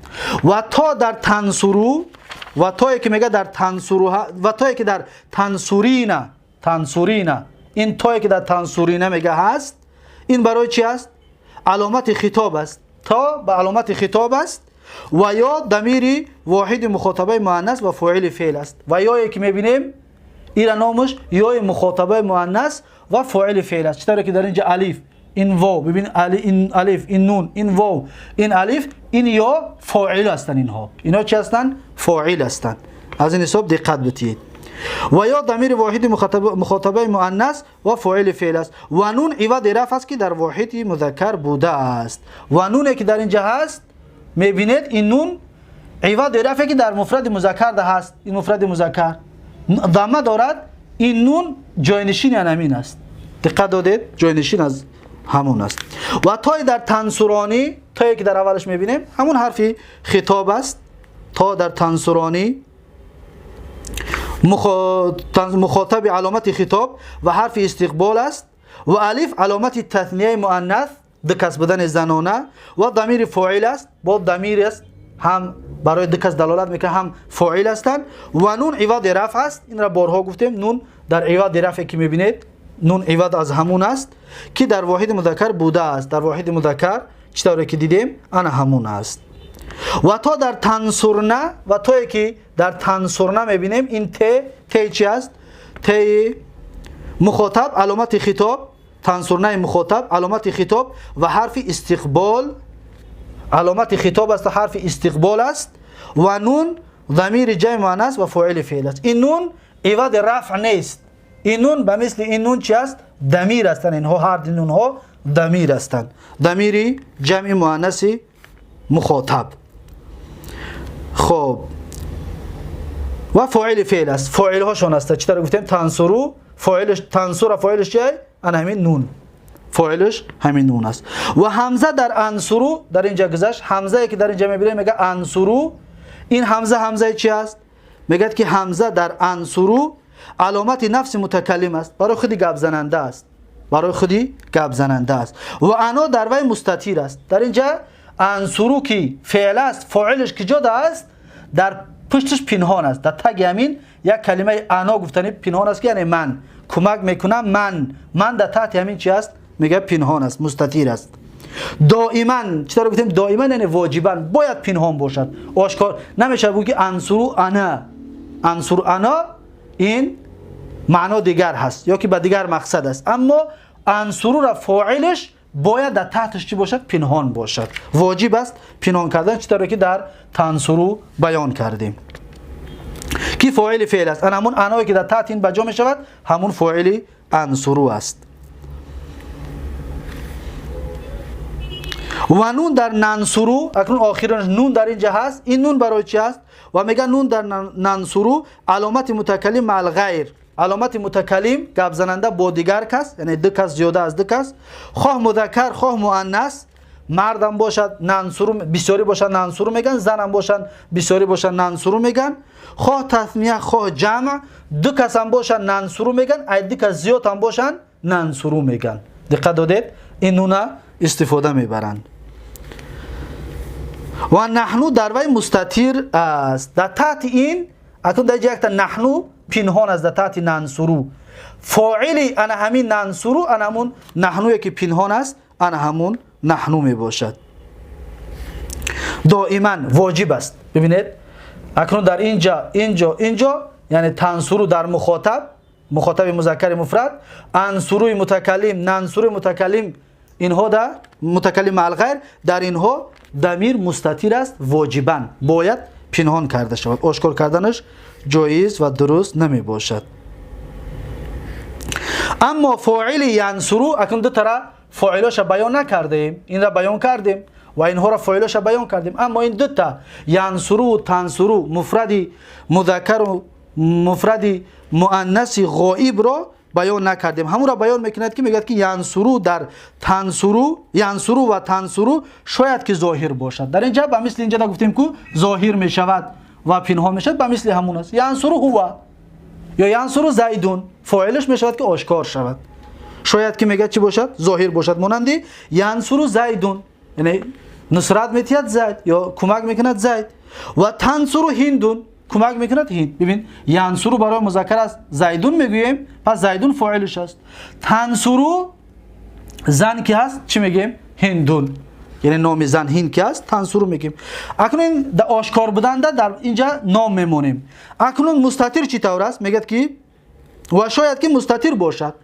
Ва то дар тансуру, ва тое ки мега дар тансуру, ва тое ки дар тансурина, тансурина, ин тое ки дар тансурина мега ҳаст, ин барои чи аст? Аломати хитоб аст. То ба аломати хитоб аст ва ё дамири воҳиди мухотабаи муаннас ва фоили феъл аст. Ва ёе ки мебинем, ира номаш ёи мухотабаи муаннас ва фоили феъл аст. Чӣ тавре ки дар инҷа алиф, ин вов, бибин, ин алиф, ин нун, ин вов, ин алиф, ин ё фоил ҳастанд. Инҳо, инҳо чӣ ҳастанд? Фоил ҳастанд. Аз ин ҳисоб диққат битиҳед. Ва ё дамири воҳиди мухотабаи муаннас ва фоили феъл аст. Ва нун ивади раф аст, ки дар воҳиди музаккар будааст. Ва нуне ки дар инҷа ҳаст, мебинед, ин нун ивади рафе ки дар муфради музаккар да ҳаст. Ин муфради музаккар дамма дорад, ин нун ҷойнишини анамин аст. Диққат додед? Ҷойнишин аз ҳамон аст. Ва тое дар тансуронӣ, тое ки дар аввалаш мебинем, ҳамон ҳарфи хитоб аст. То дар тансуронӣ мухотаби аломати хитоб ва ҳарфи истиқбол аст. Ва алиф аломати таснияи муаннас, ду кас будани занона, ва дамири фоил аст. Бо дамир аст, ҳам барои ду кас далолат мекунад, ҳам фоил ҳастанд. Ва нун ивади раф аст. Инро борҳо гуфтем. Нун дар ивади рафе ки мебинед, нун ивад аз ҳамун аст, ки дар воҳиди музаккар будааст. Дар воҳиди музаккар чӣ тавре ки дидем, ана ҳамун аст. Ва то дар тансурна, ва тое ки дар тансурна мебинем, ин те, те чи аст? Теи мухотаб, аломати хитоб, тансурнаи мухотаб, аломати хитоб ва ҳарфи истиқбол, аломати хитоб аст, ҳарфи истиқбол аст. Ва нун замири ҷамъи муаннас ва фоили феъл аст. Ин нун ивади рафъ нест. Ин нун ба мисли ин нун чи аст? Дамир ҳастанд. Инҳо ҳар ду нунҳо дамир ҳастанд, дамири ҷамъи муаннаси мухотаб. Хоб, ва фоили феъл аст, фоилҳошон аст. Чӣ тавр гуфтем, тансуру фоилш, тансура фоилш чи? Ана ҳамин нун фоилш ҳамин нун аст. Ва ҳамза дар ансуру, дар инҷа гузашт. Ҳамзае ки дар инҷа мебинем, мега ансуру, ин ҳамза ҳамзаи чи аст? Мегӯяд ки ҳамза дар ансуру аломати нафси мутакаллим аст, барои худи гапзананда аст, барои худи гапзананда аст. Ва ано дар вай мустатир аст. Дар инҷа ансуру ки феъл аст, фоилш ки ҷода аст? Дар пушташ пинҳон аст. Дар таги ҳамин як калимаи ано гуфтани пинҳон аст, ки яъне ман кӯмак мекунам, ман дар таҳти ҳамин чи аст? Мега пинҳон аст, мустатир аст. Доиман, чӣ тавр гуфтем, доиман яъне воҷибан бояд пинҳон бошад, ошкор намешавад гӯ ки ансуру ана, ансуру ана, ин маъно дигар ҳаст ё ки ба дигар мақсад аст. Аммо ансурура фоилш бояд дар таҳташ чӣ бошад? Пинҳон бошад. Воҷиб аст пинҳон кардан, чӣ тавре ки дар тансуру баён кардем, ки фоили феъл аст. Ана ҳамун аное ки дар таҳти ин ба ҷо мешавад, ҳамун фоили ансуру аст. Ва нун дар нансуру, акнун охираш нун дар инҷа ҳаст. Ин нун барои чи аст? Ва мега нун дар нансуру аломати мутакаллим маал ғайр, аломати мутакаллим, гапзананда бо дигар кас, яъне ду кас, зиёда аз ду кас, хоҳ музаккар, хоҳ муаннас, мардам бошад нансуру, бисёрӣ бошад нансуру меган, занам бошанд бисёрӣ бошад нансуру меган, хоҳ тасния, хоҳ ҷамъ, ду касам бошанд нансуру меган, ай ду кас зиёдам бошанд нансуру меган. Диққат додед? Ин нуна истифода мебаранд. Ва наҳну дар вай мустатир аст. Дар таҳти ин акнун дар якта наҳну пинҳон аст, дар таҳти нансуру. Фоили ана ҳамин нансуру ана ҳамун наҳнуе ки пинҳон аст, ана ҳамун наҳну мебошад. Доиман воҷиб аст. Бибинед, акнун дар инҷа, инҷо, инҷо, яъне тансуру дар мухотаб, мухотаби музаккари муфрад, ансуруи мутакаллим, нансуруи мутакаллим, инҳо да мутакаллим маал ғайр, дар инҳо дамир мустатир аст, воҷибан бояд пинҳон карда шавад, ошкор карданаш ҷоиз ва дуруст намебошад. Аммо фоили янсуру, акнун ду тара фоилоша баён накардаем, инра баён кардем ва инҳоро фоилоша баён кардем. Аммо ин дута янсуру, тансуру, муфради музаккару муфради муаннаси ғоибро баён накардем. Ҳамонро баён мекунад, ки мегӯяд, ки янсуру дар тансуру, янсуру ва тансуру шояд ки зоҳир бошад. Дар инҷа ба мисли инҷа гуфтем, ку зоҳир мешавад. ва пинҳон мешавад, ба мисли ҳамон аст. Янсуру ҳува ё янсуру Зайдун, фоилаш мешавад ки ошкор шавад. Шояд ки мегӯяд чӣ бошад? Зоҳир бошад, монанди янсуру Зайдун, яъне нусрат метиҳад Зайд ё кӯмак мекунад Зайд. Ва тансуру Ҳиндун, кӯмак мекунад Ҳинд. Бибин, янсуру барои музаккар аст, Зайдун мегӯем, пас Зайдун фоилаш аст. Тансуру зан ки ҳаст, чӣ мегӯем? Ҳиндун, яъне номи зан Ҳинд ки ҳаст, тансуру мегӯем. Акнун ошкор буданда дар инҷа ном мемонем. Акнун мустатир чӣ тавр аст? Мегӯяд ки ва шояд ки мустатир бошад,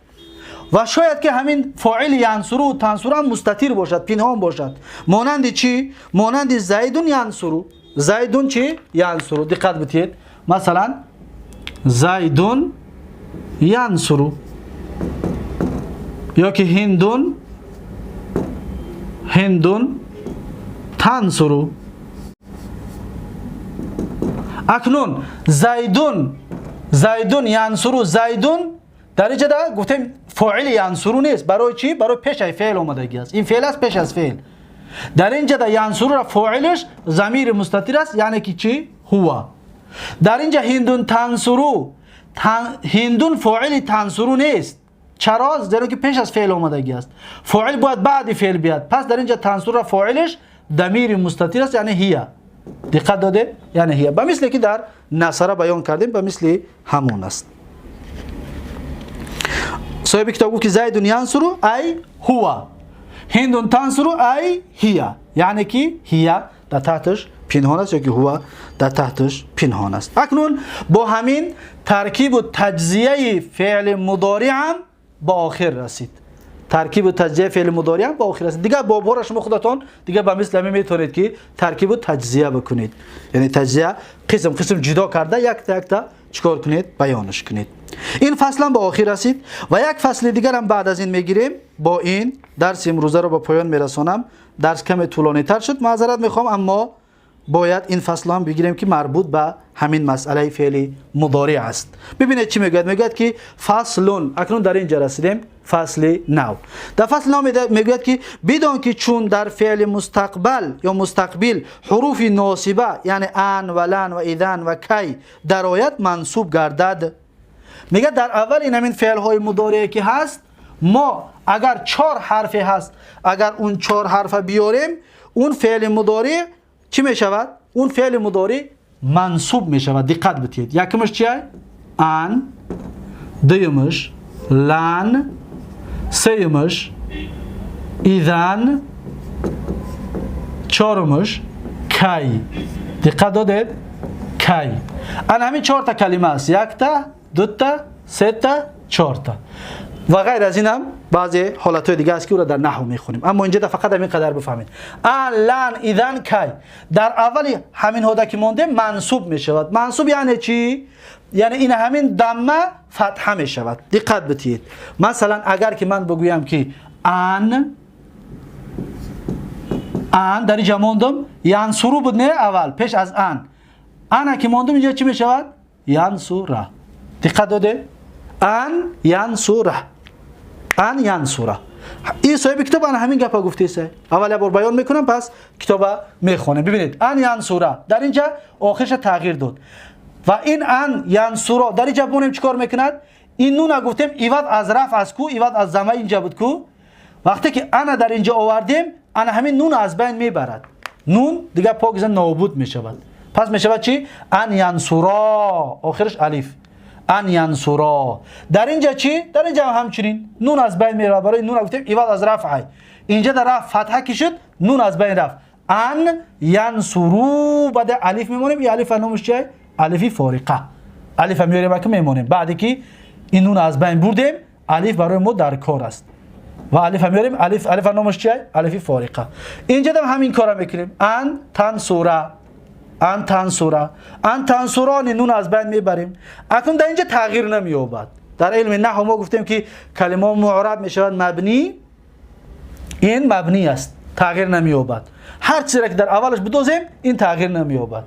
ва шояд ки ҳамин фоили янсуру тансуру ҳам мустатир бошад, пинҳон бошад. Монанди чӣ? Монанди Зайдун янсуру. Зайдун чӣ? Янсуру. Диққат битиҳед, масалан Зайдун янсуру ё ки Ҳиндун, Ҳиндун тансуру. Акнун Зайдун, Зайдун янсуру, Зайдун дар инҷа гуфтем фоили янсуру нест. Барои чӣ? Барои пеш аз феъл омадагӣ аст. Ин феъл аст пеш аз феъл. Дар инҷа янсурура фоилаш замири мустатир аст, яъне ки чӣ? Ҳува. Дар инҷа Ҳиндун тансуру, Ҳиндун фоили тансуру нест. Чаро? Зеро ки пеш аз феъл омадагӣ аст. Фоил бояд баъди феъл биёд. Пас дар инҷа тансурура фоилаш дамири мустатир аст, яъне ҳия. Диққат додед? Яъне ҳия. Ба мисле ки дар насара баён кардем, ба мисли ҳамон аст. Соҳиби китоб гуфт ки Зайдун янсуру ай ҳува, Ҳиндун тансуру ай ҳия, яъне ки ҳия дар таҳташ пинҳон аст ё ки ҳува дар таҳташ пинҳон аст. Акнун бо ҳамин таркибу таҷзияи феъли мудориъам ба охир расид. Таркибу таҷзияи феъли мудориъам ба охир расид. Дигар бобҳоро шумо худатон дигар ба мисли ҳамин метавонед ки таркибу таҷзия бикунед, яъне таҷзия қисм қисм ҷудо карда, якта якта чикор кунед? Баёнаш кунед. Ин фаслам ба охир расид ва як фасли дигарам баъд аз ин мегирем. Бо ин дарси имрӯзаро ба поён мерасонам. Дарс каме тӯлонитар шуд, маъзарат мехоҳам, аммо бояд ин фасло ҳам бигирем ки марбут ба ҳамин масъалаи феъли мудориъ аст. Бибинед, чӣ мегӯяд? Мегӯяд ки фаслун. Акнун дар ин ҷа расидем, фасли нав. Дар фасли нав мегӯяд ки бидон ки чун дар феъли мустақбал ё мустақбил ҳуруфи носиба, яъне ан ва лан ва идан ва кай дарояд, мансуб гардад. Мегӯяд, дар аввали ҳамин феълҳои мудориъе ки ҳаст, мо агар чор ҳарфе ҳаст, агар он чор ҳарфа биёрем, он феъли мудориъ чӣ мешавад? Он феъли мудориъ мансуб мешавад. Диққат битиҳед: якумаш чия? Ан. Дуюмаш лан. Сеюмаш идан. Чорумаш кай. Диққат додед? Кай. Ана ҳамин чорта калима аст: якта, дута, сета, чорта. Ва ғайр аз инам баъзе ҳолатҳои дига аст ки ӯро дар наҳв мехонем, аммо инҷа фақат ҳамин қадар бифаҳмед: ан, лан, идан, кай дар аввали ҳамин ҳода ки мондем, мансуб мешавад. Мансуб яъне чӣ? Яъне ин ҳамин дамма фатҳа мешавад. Диққат битиҳед: масалан, агар ки ман бигӯям ки ан, ан дар инҷа мондум, янсуру буд, не, аввал пеш аз ан, ана ки мондум, инҷа чӣ мешавад? Янсура. Диққат додед? Ан янсура, ан янсура. Ин соҳиби китоб ана ҳамин гапа гуфтеса. Аввал як бор баён мекунам, пас китоба мехонем. Бибинед, ан янсура, дар инҷа охирша тағйир дод. Ва ин ан янсуро дар инҷа бонем, чӣ кор мекунад? Ин нуна гуфтем, ивад аз раф аз ку, ивад аз зама инҷа буд ку. Вақте ки ана дар инҷа овардем, ана ҳамин нун аз байн мебарад. Нун дигар покиза нобуд мешавад. Пас мешавад чӣ? Ан янсуро. Охираш алиф. Ан янсуро. Дар инҷа чӣ? Дар инҷа ҳамчунин нун аз байн меравад. Барои нун гуфтем, ивад аз рафъ. Инҷа дар раф фатҳа ки шуд, нун аз байн рафт. Ан янсуру, баъд алиф мемонем. И алифа номаш чи? Алифи фориқа. Алифа меорем ки мемонем. Баъде ки ин нун аз байн бурдем, алиф барои мо дар кор аст ва алифа меорем. Алиф, алифа номаш чи? Алифи фориқа. Инҷа дам ҳамин кора мекунем: ан тансура, ан тансура, ан тансурони, нун аз байн мебарем. Акнун дар инҷа тағйир намеёбад. Дар илми наҳв мо гуфтем ки калимаҳо муъраб мешавад мабнӣ. Ин мабнӣ аст, тағйир намеёбад. Ҳар чизеро ки дар аввалаш бидозем, ин тағйир намеёбад.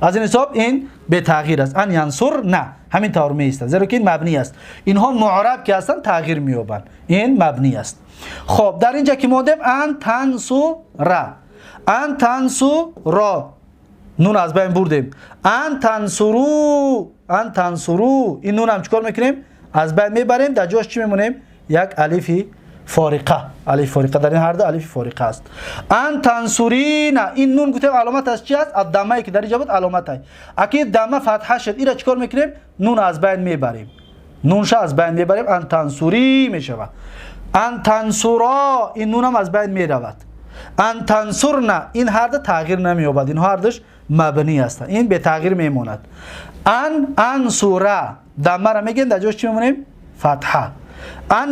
Аз ин ҳисоб ин бетағйир аст. Ан янсур на ҳамин тавр меистад, зеро ки ин мабнӣ аст. Инҳо муъраб ки ҳастанд, тағйир меёбанд, ин мабнӣ аст. Хоб, дар инҷа ки мондем, ан тансура, ан тансуро. Нун аз байн бурдем. Ан тансуру, ан тансуру, ин нун ҳам чикор мекунем? Аз байн мебарем. Дар ҷош чӣ мемонем? Як алифи фориқа. Алиф фориқа, дар ин ҳар ду алифи фориқа аст. Ан тансурина, ин нун гуфтем аломат аз чи аст? Аз даммае ки дар инҷа буд аломат ай. Аки дамма фатҳа шуд, ира чикор мекунем? Нун аз байн мебарем. Нунша аз байн мебарем, ан тансури мешавад. Ан тансуро, ин нунам аз байн меравад. Ан тансурна, ин ҳар ду тағйир намеёбад, инҳо ҳар душ мабнӣ ҳастанд, ин бетағйир мемонад. Ан ансура, даммара мегӯем, дар ҷош чӣ мемонем? Фатҳа. Ан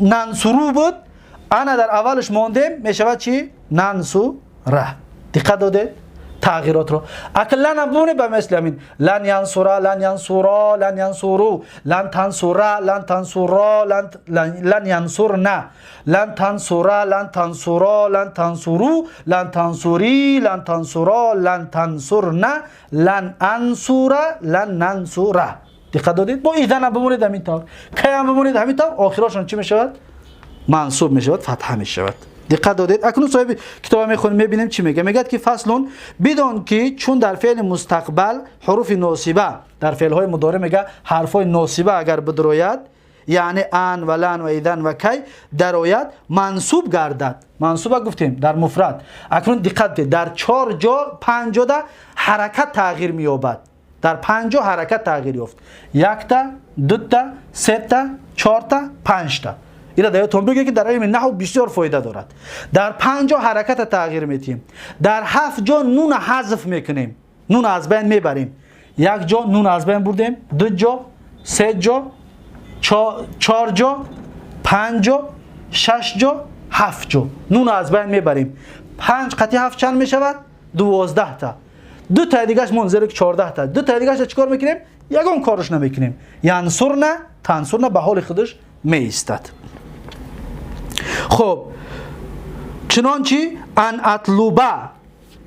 нансуру буд, ана дар аввалаш мондем, мешавад чӣ? Нансура. Диққат додед тағйиротро? Ака лан бимонем, ба мисли ҳамин: лан янсура, лан янсуро, лан янсуру, лан тансура, лан тансуро, лан янсурна, лан тансура, лан тансуро, лан тансуру, лан тансури, лан тансуро, лан тансурна, лан ансура, лан нансура. Диққат додед? Бо иданам бимонед ҳамин тавр, каям бимонед ҳамин тавр. Охирошон чӣ мешавад? Мансуб мешавад, фатҳа мешавад. Диққат додед? Акнун соҳиби китоба мехонем, мебинем, чӣ мега. Мегӯяд, ки фаслун, бидон, ки чун дар феъли мустақбал ҳуруфи носиба, дар феълҳои мудоре мега, ҳарфҳои носиба агар бидрояд, яъне ан ва лан ва идан ва кай дарояд, мансуб гардад. Мансуба гуфтем дар муфрад. Акнун диққат бидед, дар чор ҷо, панҷ ҷода ҳаракат тағйир меёбад. Дар панҷ ҷо ҳаракат тағйир ёфт: якта, дута, сета, чорта, панҷта. Ира дар ёдтон бигӯед, ки дар илми наҳв бисёр фоида дорад. Дар панҷ ҷо ҳараката тағйир метиҳем, дар ҳафт ҷо нуна ҳазф мекунем, нун аз байн мебарем. Як ҷо нун аз байн бурдем, ду ҷо, се ҷо, чор ҷо, панҷ ҷо, шаш ҷо, ҳафт ҷо нун аз байн мебарем. Панҷ қати ҳафт чанд мешавад? 12та. Ду таи дигаш мон, зеро ки 14та. Ду таи дигаша чӣ кор мекунем? Ягон корш намекунем. Янсурна, тансурна ба ҳоли худаш меистад. Хуб, чунончи ан атлуба,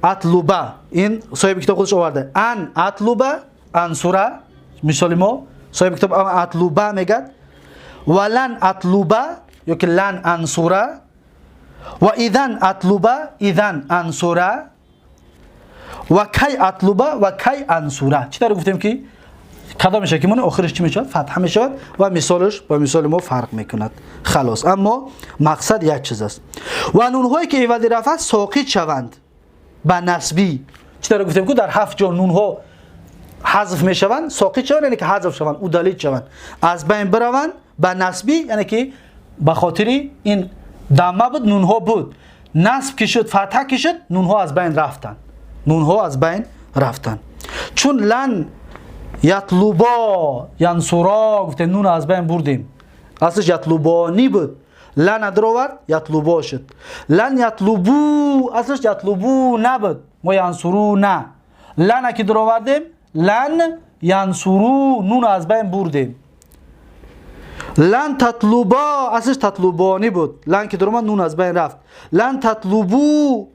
атлуба, ин соҳиби китоб худаш оварда, ан атлуба, ансура. Мисоли мо, соҳиби китоб ан атлуба мегӯяд, ва лан атлуба ёки лан ансура, ва идан атлуба, идан ансура, ва кай атлуба, ва кай ансура. Чӣ тавр гуфтем, ки кадомеша ки моне, охираш чӣ мешавад? Фатҳа мешавад ва мисолаш ба мисоли мо фарқ мекунад, халос. Аммо мақсад як чиз аст. Ва нунҳое ки ивази рафъ соқит шаванд ба насбӣ. Чӣ тавр гуфтем, ку дар ҳафт ҷо нунҳо ҳазф мешаванд, соқит шаванд, яъне ки ҳазф шаванд, удалить шаванд, аз байн бираванд, ба насбӣ, яъне ки ба хотири ин дамма буд, нунҳо буд, насб ки шуд, фатҳа ки шуд, нунҳо аз байн рафтанд, нунҳо аз байн рафтанд. Чун лан ятлубо янсуро гуфтем, нун аз байн бурдем. Аслиш ятлубони буд, лана даровард, ятлубо шуд. Лан ятлубу, аслиш ятлубу набуд, мо янсуруна, лана ки даровардем, лан янсуру, нун аз байн бурдем. Лан татлубо, аслиш татлубони буд, лан ки даромад, нун аз байн рафт. Лан татлубу,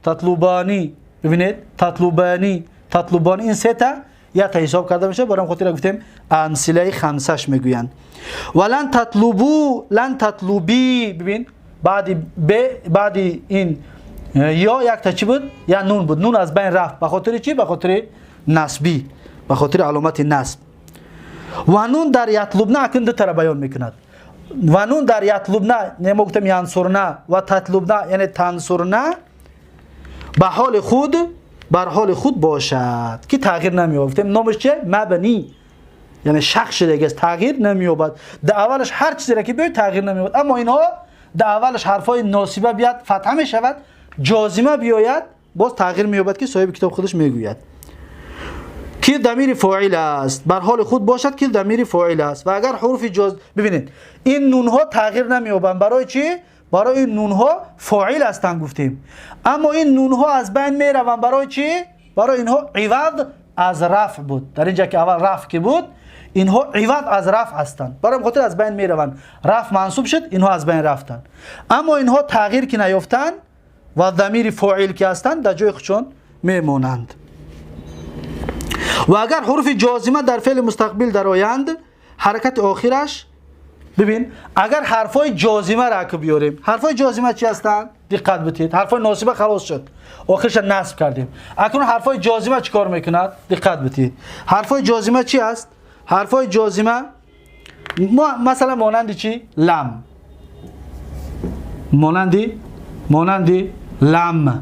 татлубани. Бибинед, татлубани, татлубани, ин сета якта ҳисоб карда мешавад. Барои хотира гуфтем, амсилаи хамсаш мегӯянд. Ва лан татлубу, лан татлуби. Бибин, баъди б, баъди ин ё якта чӣ буд? Я нун буд, нун аз байн рафт. Ба хотири чӣ? Ба хотири насбӣ, ба хотири аломати насб. Ва нун дар ятлубна, акн ду тара баён мекунад. Ва нун дар ятлубна, не, мо гуфтем янсурна ва татлубна, яъне тансурна, ба ҳоли худ, бар ҳоли худ бошад, ки тағйир намеёбад. Гуфтем, номаш че? Мабнӣ, яъне шахс шудагиаст, тағйир намеёбад. Дар аввалаш ҳар чизеро ки биёед, тағйир намеёбад. Аммо инҳо дар аввалаш ҳарфҳои носиба биёяд, фатҳа мешавад, ҷозима биёяд, боз тағйир меёбад, ки соҳиби китоб худаш мегӯяд, ки дамири фоил аст, бар ҳоли худ бошад, ки дамири фоил аст. Ва агар ҳуруфи ҷоз, бибинед, ин нунҳо тағйир намеёбанд. Барои чӣ? Барои ин нунҳо фоил ҳастанд, гуфтем. Аммо ин нунҳо аз байн мераванд. Барои чӣ? Барои инҳо ивад аз рафъ буд. Дар инҷа ки аввал рафъ ки буд, инҳо ивад аз рафъ ҳастанд, барои хотир аз байн мераванд. Рафъ мансуб шуд, инҳо аз байн рафтанд. Аммо инҳо тағйир ки наёфтанд ва дамири фоил ки ҳастанд, дар ҷои худшон мемонанд. Ва агар ҳуруфи ҷозима дар феъли мустақбил дароянд, ҳаракати охираш ببین اگر حرفای جازمه را که بیاریم، حرفای جازمه چی هستند؟ دقت بدید. حرفای ناصبه خلاص شد، آخرش نصب کردیم. اکنون حرفای جازمه چیکار میکند؟ دقت بدید. حرفای جازمه چی است؟ حرفای جازمه ما مثلا مانند چی؟ لم، مانند لم.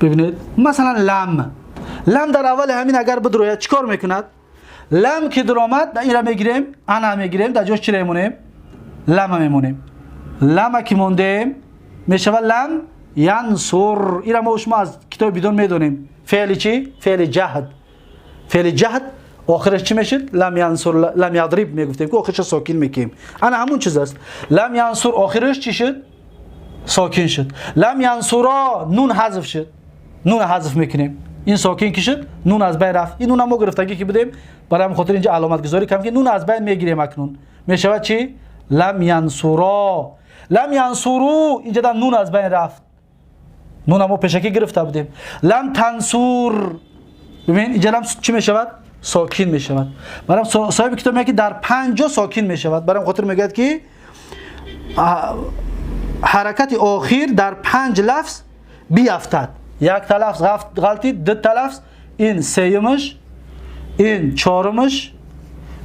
ببینید مثلا لم، لم در اول همین اگر بدروید چیکار میکند؟ لم که در آمد این را میگیریم، انا میگیریم، در جاش چی میمونیم؟ لم میمونیم. لم که موندیم میشود لم ینصر. این را ما شما از کتاب بدون میدونیم. فعل چی؟ فعل جهد. فعل جهد آخرش چی میشد؟ لم ینصر، لم یضرب میگفتیم که آخرش ساکن میکیم. انا همون چیز است. لم ینصر آخرش چی شد؟ ساکن شد. لم ینصرا نون حذف شد، نون حذف میکنیم، این ساکن که شد نون از بین رفت. این نون ما گرفتگی که بدیم، برای همین خاطر اینجا علامت گذاری کردم که نون از بین میگیریم. اکنون میشود چی؟ لم ینصرا. لم ینصرو اینجا دم نون از بین رفت، نون ما پیشکی گرفته بودیم. لم تنصر، ببین اینجا لم چی میشود؟ ساکن میشود. برای صاحب کتاب میگه که در 5 جا ساکن میشود. برای خاطر میگه که حرکت آخر در 5 لفظ بیافتد. یک تا لفظ غلطی، دو تا لفظ، این سیمش، این چهارمش،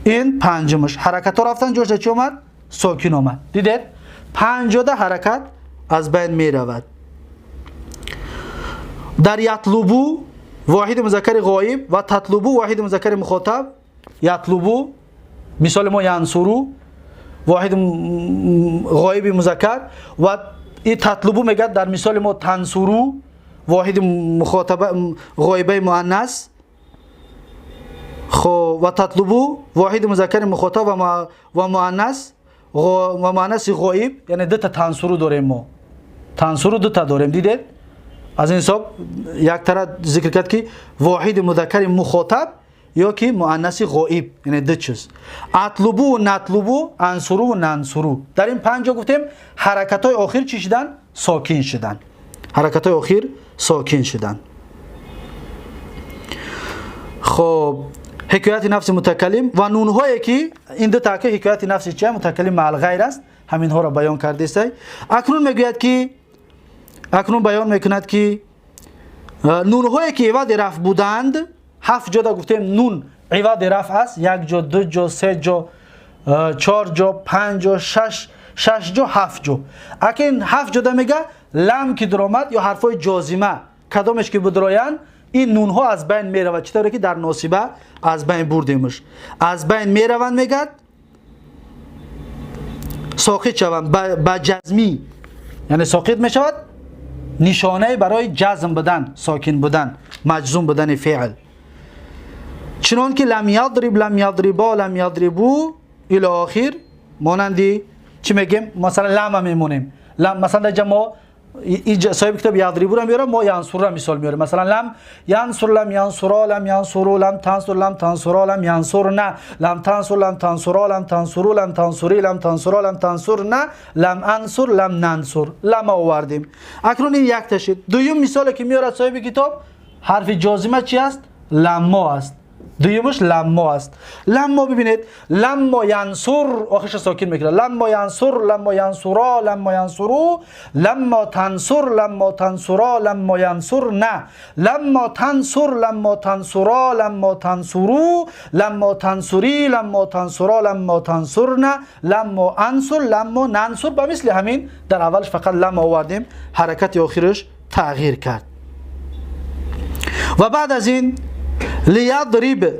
این پنجمش. حرکت ها رفتن جوش چی اومد؟ ساکن اومد. دیدید؟ 5 تا حرکت از بین می رود. در یطلبو واحد مذکر غایب و تطلبو واحد مذکر مخاطب. یطلبو مثال ما ینصرو واحد غایب مذکر، و این تطلبو میگه در مثال ما تنصرو واحد مخاطب غایبه مؤنث. خب و تطلبو واحد مذکر مخاطب و مؤنث و مؤنث غایب، یعنی دو تا تنصرو داریم ما. تنصرو دو تا داریم. دیدید؟ از این حساب یک طرف ذکر کرد که واحد مذکر مخاطب یا که مؤنث غایب، یعنی دو چیز. اطلبو و نطلبو، انصرو و ننصرو. در این 5 جا گفتیم حرکت های آخر چی شدن؟ ساکن شدن. حرکت های آخر ساکن شدن. خب حکایت نفس متکلم و نون هایی که این دو تا که حکایت نفس چیه؟ متکلم مع الغیر است، همین ها را بیان کرده است. اکنون میگوید که، اکنون بیان میکند که نون هایی که عوض رفع بودند، 7 جا گفتیم نون عوض رفع است، 1 جا، 2 جا، 3 جا، 4 جا، 5 جا، 6 جا، 7 جا. اکنون 7 جا میگه لم که درآمد یا حرفای جازمه کدامش که بدرایند این نون ها از بین میرود. چطوری که در ناصبه از بین بردیمش، از بین میروند. میگد ساقط شوند با جزمی، یعنی ساقط میشود نشانه برای جزم بودن، ساکن بودن، مجزوم بودن فعل. چنان که لم یضرب، لم یضربا، لم یضربو الی آخر. مانندی چی میگیم؟ مثلا لم میمونیم. لم مثلا در ما صاحب کتاب یضربو را میاره، ما ینصر را مثال میاره. مثلا لم ینصر، لم ینصرا، لم ینصرو، لم تنصر، لم تنصرا، لم ینصرنا، لم تنصر، لم تنصرا، لم تنصرو، لم تنصری، لم تنصرا، لم تنصرنا، لم انصر، لم ننصر. لم آوردیم. اکنون این یک تا شد. دوم مثالی که میاره صاحب کتاب حرف جازمه چی است؟ لما است. دویمش لما است. لما ببینید، لما ینصر آخرش ساکن میکنه. لما ینصر، لما ینصرا، لما ینصرو، لما تنصر، لما تنصرا، لما ینصرنا، لما تنصر، لما تنصرا، لما تنصرو، لما تنصری، لما تنصرا، لما تنصرنا، لما انصر، لما ننصر. به مثل همین در اولش فقط لما آوردیم، حرکت آخرش تغییر کرد. و بعد از این لیضرب،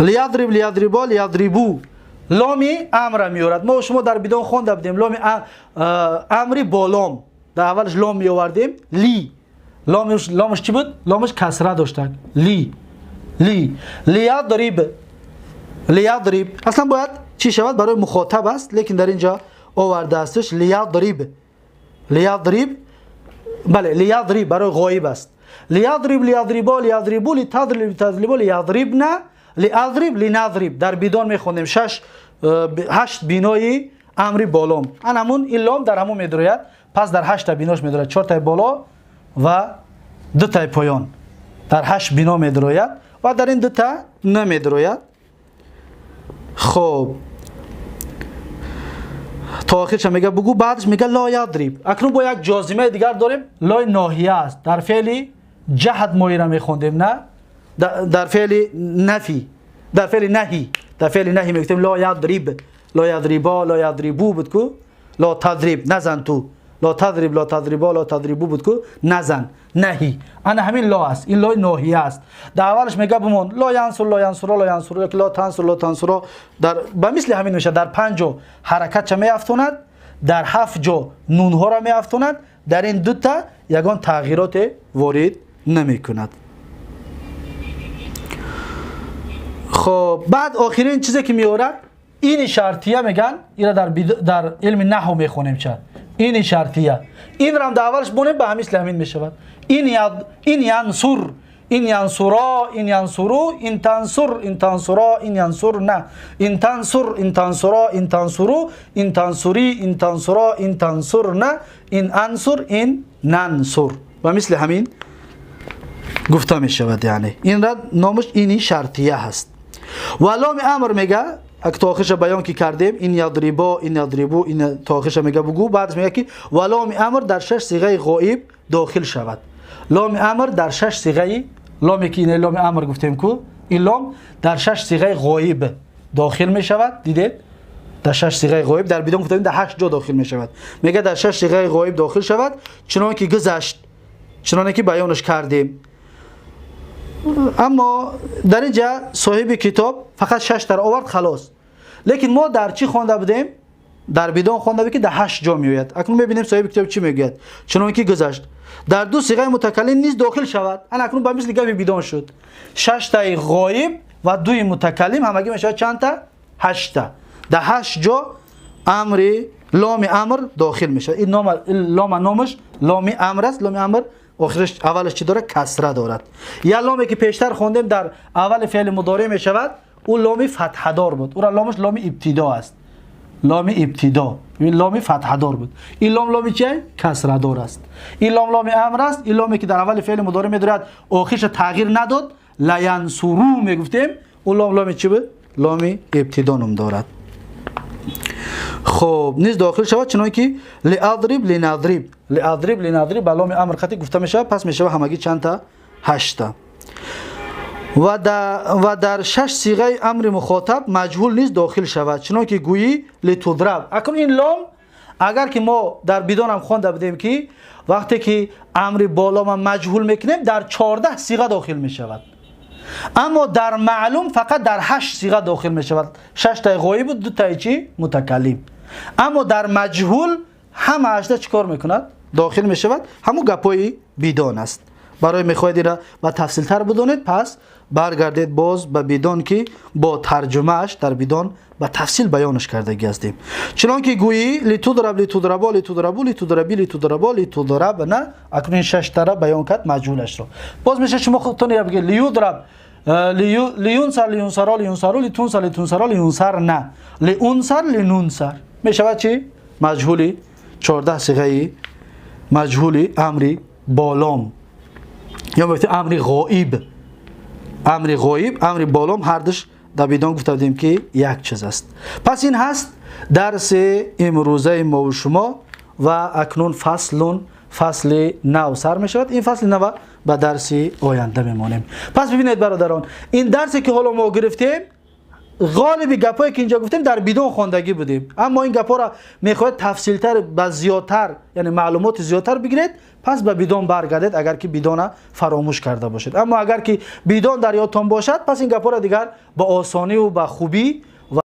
لیضرب، لیضربا، لیضربو لامی امر میورد. ما شما در بدون خوانده بودیم لام امری با لام، در اولش لام میآوردیم. لی لامش چی بود؟ لامش کسره داشت. لی لی لیضرب، لیضرب اصلا باید چی شود؟ برای مخاطب است، لیکن در اینجا آورده استش لیضرب، لیضرب، بله لیضرب برای غایب است. لیضرب، لیضربا، لیضربو، لتضرب، لتضربا، لیضربنا، لیضرب، لنضرب. در بدون میخوندیم 8 بینای امری با لام. ان همون این لام در همون میدروید، پس در 8 تا بیناش میدروید، 4 تا بالا و 2 تا پایان. در 8 بینا میدروید و در این 2 تا نمیدروید. خب تا آخرش میگه بگو، بعدش میگه لا یضرب. اکنون با یک جازمه دیگر داریم، لای ناهیه است. در فعل جهد ما را میخوندیم، نه در فعل نفی، در فعل نهی، در فعل نهی میگفتیم لا یضرب، لا یضربا، لا یضربو بود کو، لا تضرب نزن تو، لا تضرب، لا تضربا، لا تضربو بود کو، نزن، نهی. انا همین لا است، این لای ناهیه است. در اولش میگه بمون لا ینصر، لا ینصر، لا ینصر، لا تنصر، لا تنصر، در به مثل همین میشه. در 5 جا حرکت چه میافتوند، در 7 جا نون ها را میافتوند، در این دو تا یگان تغییرات وارد نمیکند. خب بعد آخرین چیزی که میورد این شرطیه میگن، این را در علم نحو میخونیم چه این شرطیه. این را هم در اولش بونیم به مثل همین میشود. این ینصر، این ینصرا، این ینصرو، این تنصر، این تنصرا، این ینصرنا، این تنصر، این تنصرا، این تنصرو، این تنصری، این تنصرا، این تنصرنا، این انصر، این ننصر. و مثل همین گفته میشود. یعنی این را نامش اینی شرطیه هست. و لام امر میگه اگه تا آخرش بیان که کردیم، این یضربا، این یضربو، این تا آخرش میگه بگو. بعدش میگه که و لام امر در 6 صیغه غایب داخل شود. لام امر در 6 صیغه، لامی که این لام امر گفتیم کو، این لام در 6 صیغه غایب داخل میشود. دیدید در 6 صیغه غایب، در بدون گفتیم در 8 جا داخل میشود. میگه در 6 صیغه غایب داخل شود، چنان که گذشت، چنان که بیانش کردیم. اما در اینجا صاحب کتاب فقط 6 تا آورد خلاص. لیکن ما در چی خوانده بودیم؟ در بدون خوانده بودیم که در 8 جا میآید. اکنون میبینیم صاحب کتاب چی میگوید. چنان که گذشت در 2 صیغه متکلم نیز داخل شود. انا اکنون به مثل گپ بدون شد. 6 تا غایب و 2 متکلم همگی میشود چند تا؟ 8 تا. در 8 جا امر لام امر داخل میشه. این نام لام نامش لام امر است. لام امر آخرش اولش چی داره؟ کسره دارد. یا لامی که پیشتر خواندیم در اول فعل مضارع می شود، او لام فتحه دار بود. او را لامش لام ابتدا است. لام ابتدا، این لام فتحه دار بود. این لام لام چیه؟ کسره دار است. این لام لام امر است. این لامی که در اول فعل مضارع می دارد آخرش تغییر نداد، لا ینصرو می گفتیم، او لام لام چی بود؟ لام ابتدا نام دارد. خب نیز داخل شود چنان که لاضرب لنضرب، لاضرب لنضرب به لام امر خطی گفته میشه. پس میشه همگی چند تا؟ 8 تا. و در 6 صیغه امر مخاطب مجهول نیز داخل شود، چنان که گویی لتضرب. اکنون این لام اگر که ما در بدون هم خوانده بودیم که وقتی که امر با لام مجهول میکنیم در 14 صیغه داخل میشود، اما در معلوم فقط در 8 صیغه داخل میشود. 6 تا غایب و 2 تا چی؟ متکلم. اما در مجهول همه 8 چیکار میکند؟ داخل میشود. همون گپای بدون است. برای میخواید را با تفصیل تر بدونید پس برگردید باز به بدون که با ترجمهش در بدون با تفصیل بیانش کردگی هستیم. چنان که گویی لتضرب، لتضربا، لتضربو، لتضربی، لتضربا، لتضرب. نه اکنون 6 تا را بیان کرد مجهولش رو. باز میشه شما خودتون را بگید لیضرب، لیونصر، لیونصرا، لیونصرو، لتونصر، لتونصرا، لیونصر، نه لئونصر، لنونصر. میشود چی؟ مجهولی 14 صیغه مجهولی امری بالام یا میگفتیم امر غایب. امر غایب، امر بالام، هر دوش در بدون گفته بودیم که یک چیز است. پس این هست درس امروزه ما و شما و اکنون فصل نو سر می شود. این فصل نو به درس آینده میمانیم. پس ببینید برادران، این درسی که حالا ما گرفتیم غالب گپایی که اینجا گفتیم در بدون خواندگی بودیم، اما این گپا را میخواید تفصیلتر و زیادتر، یعنی معلومات زیادتر بگیرید، پس به بدون برگردید اگر که بدون فراموش کرده باشید. اما اگر که بدون در یادتان باشد پس این گپا را دیگر با آسانی و با خوبی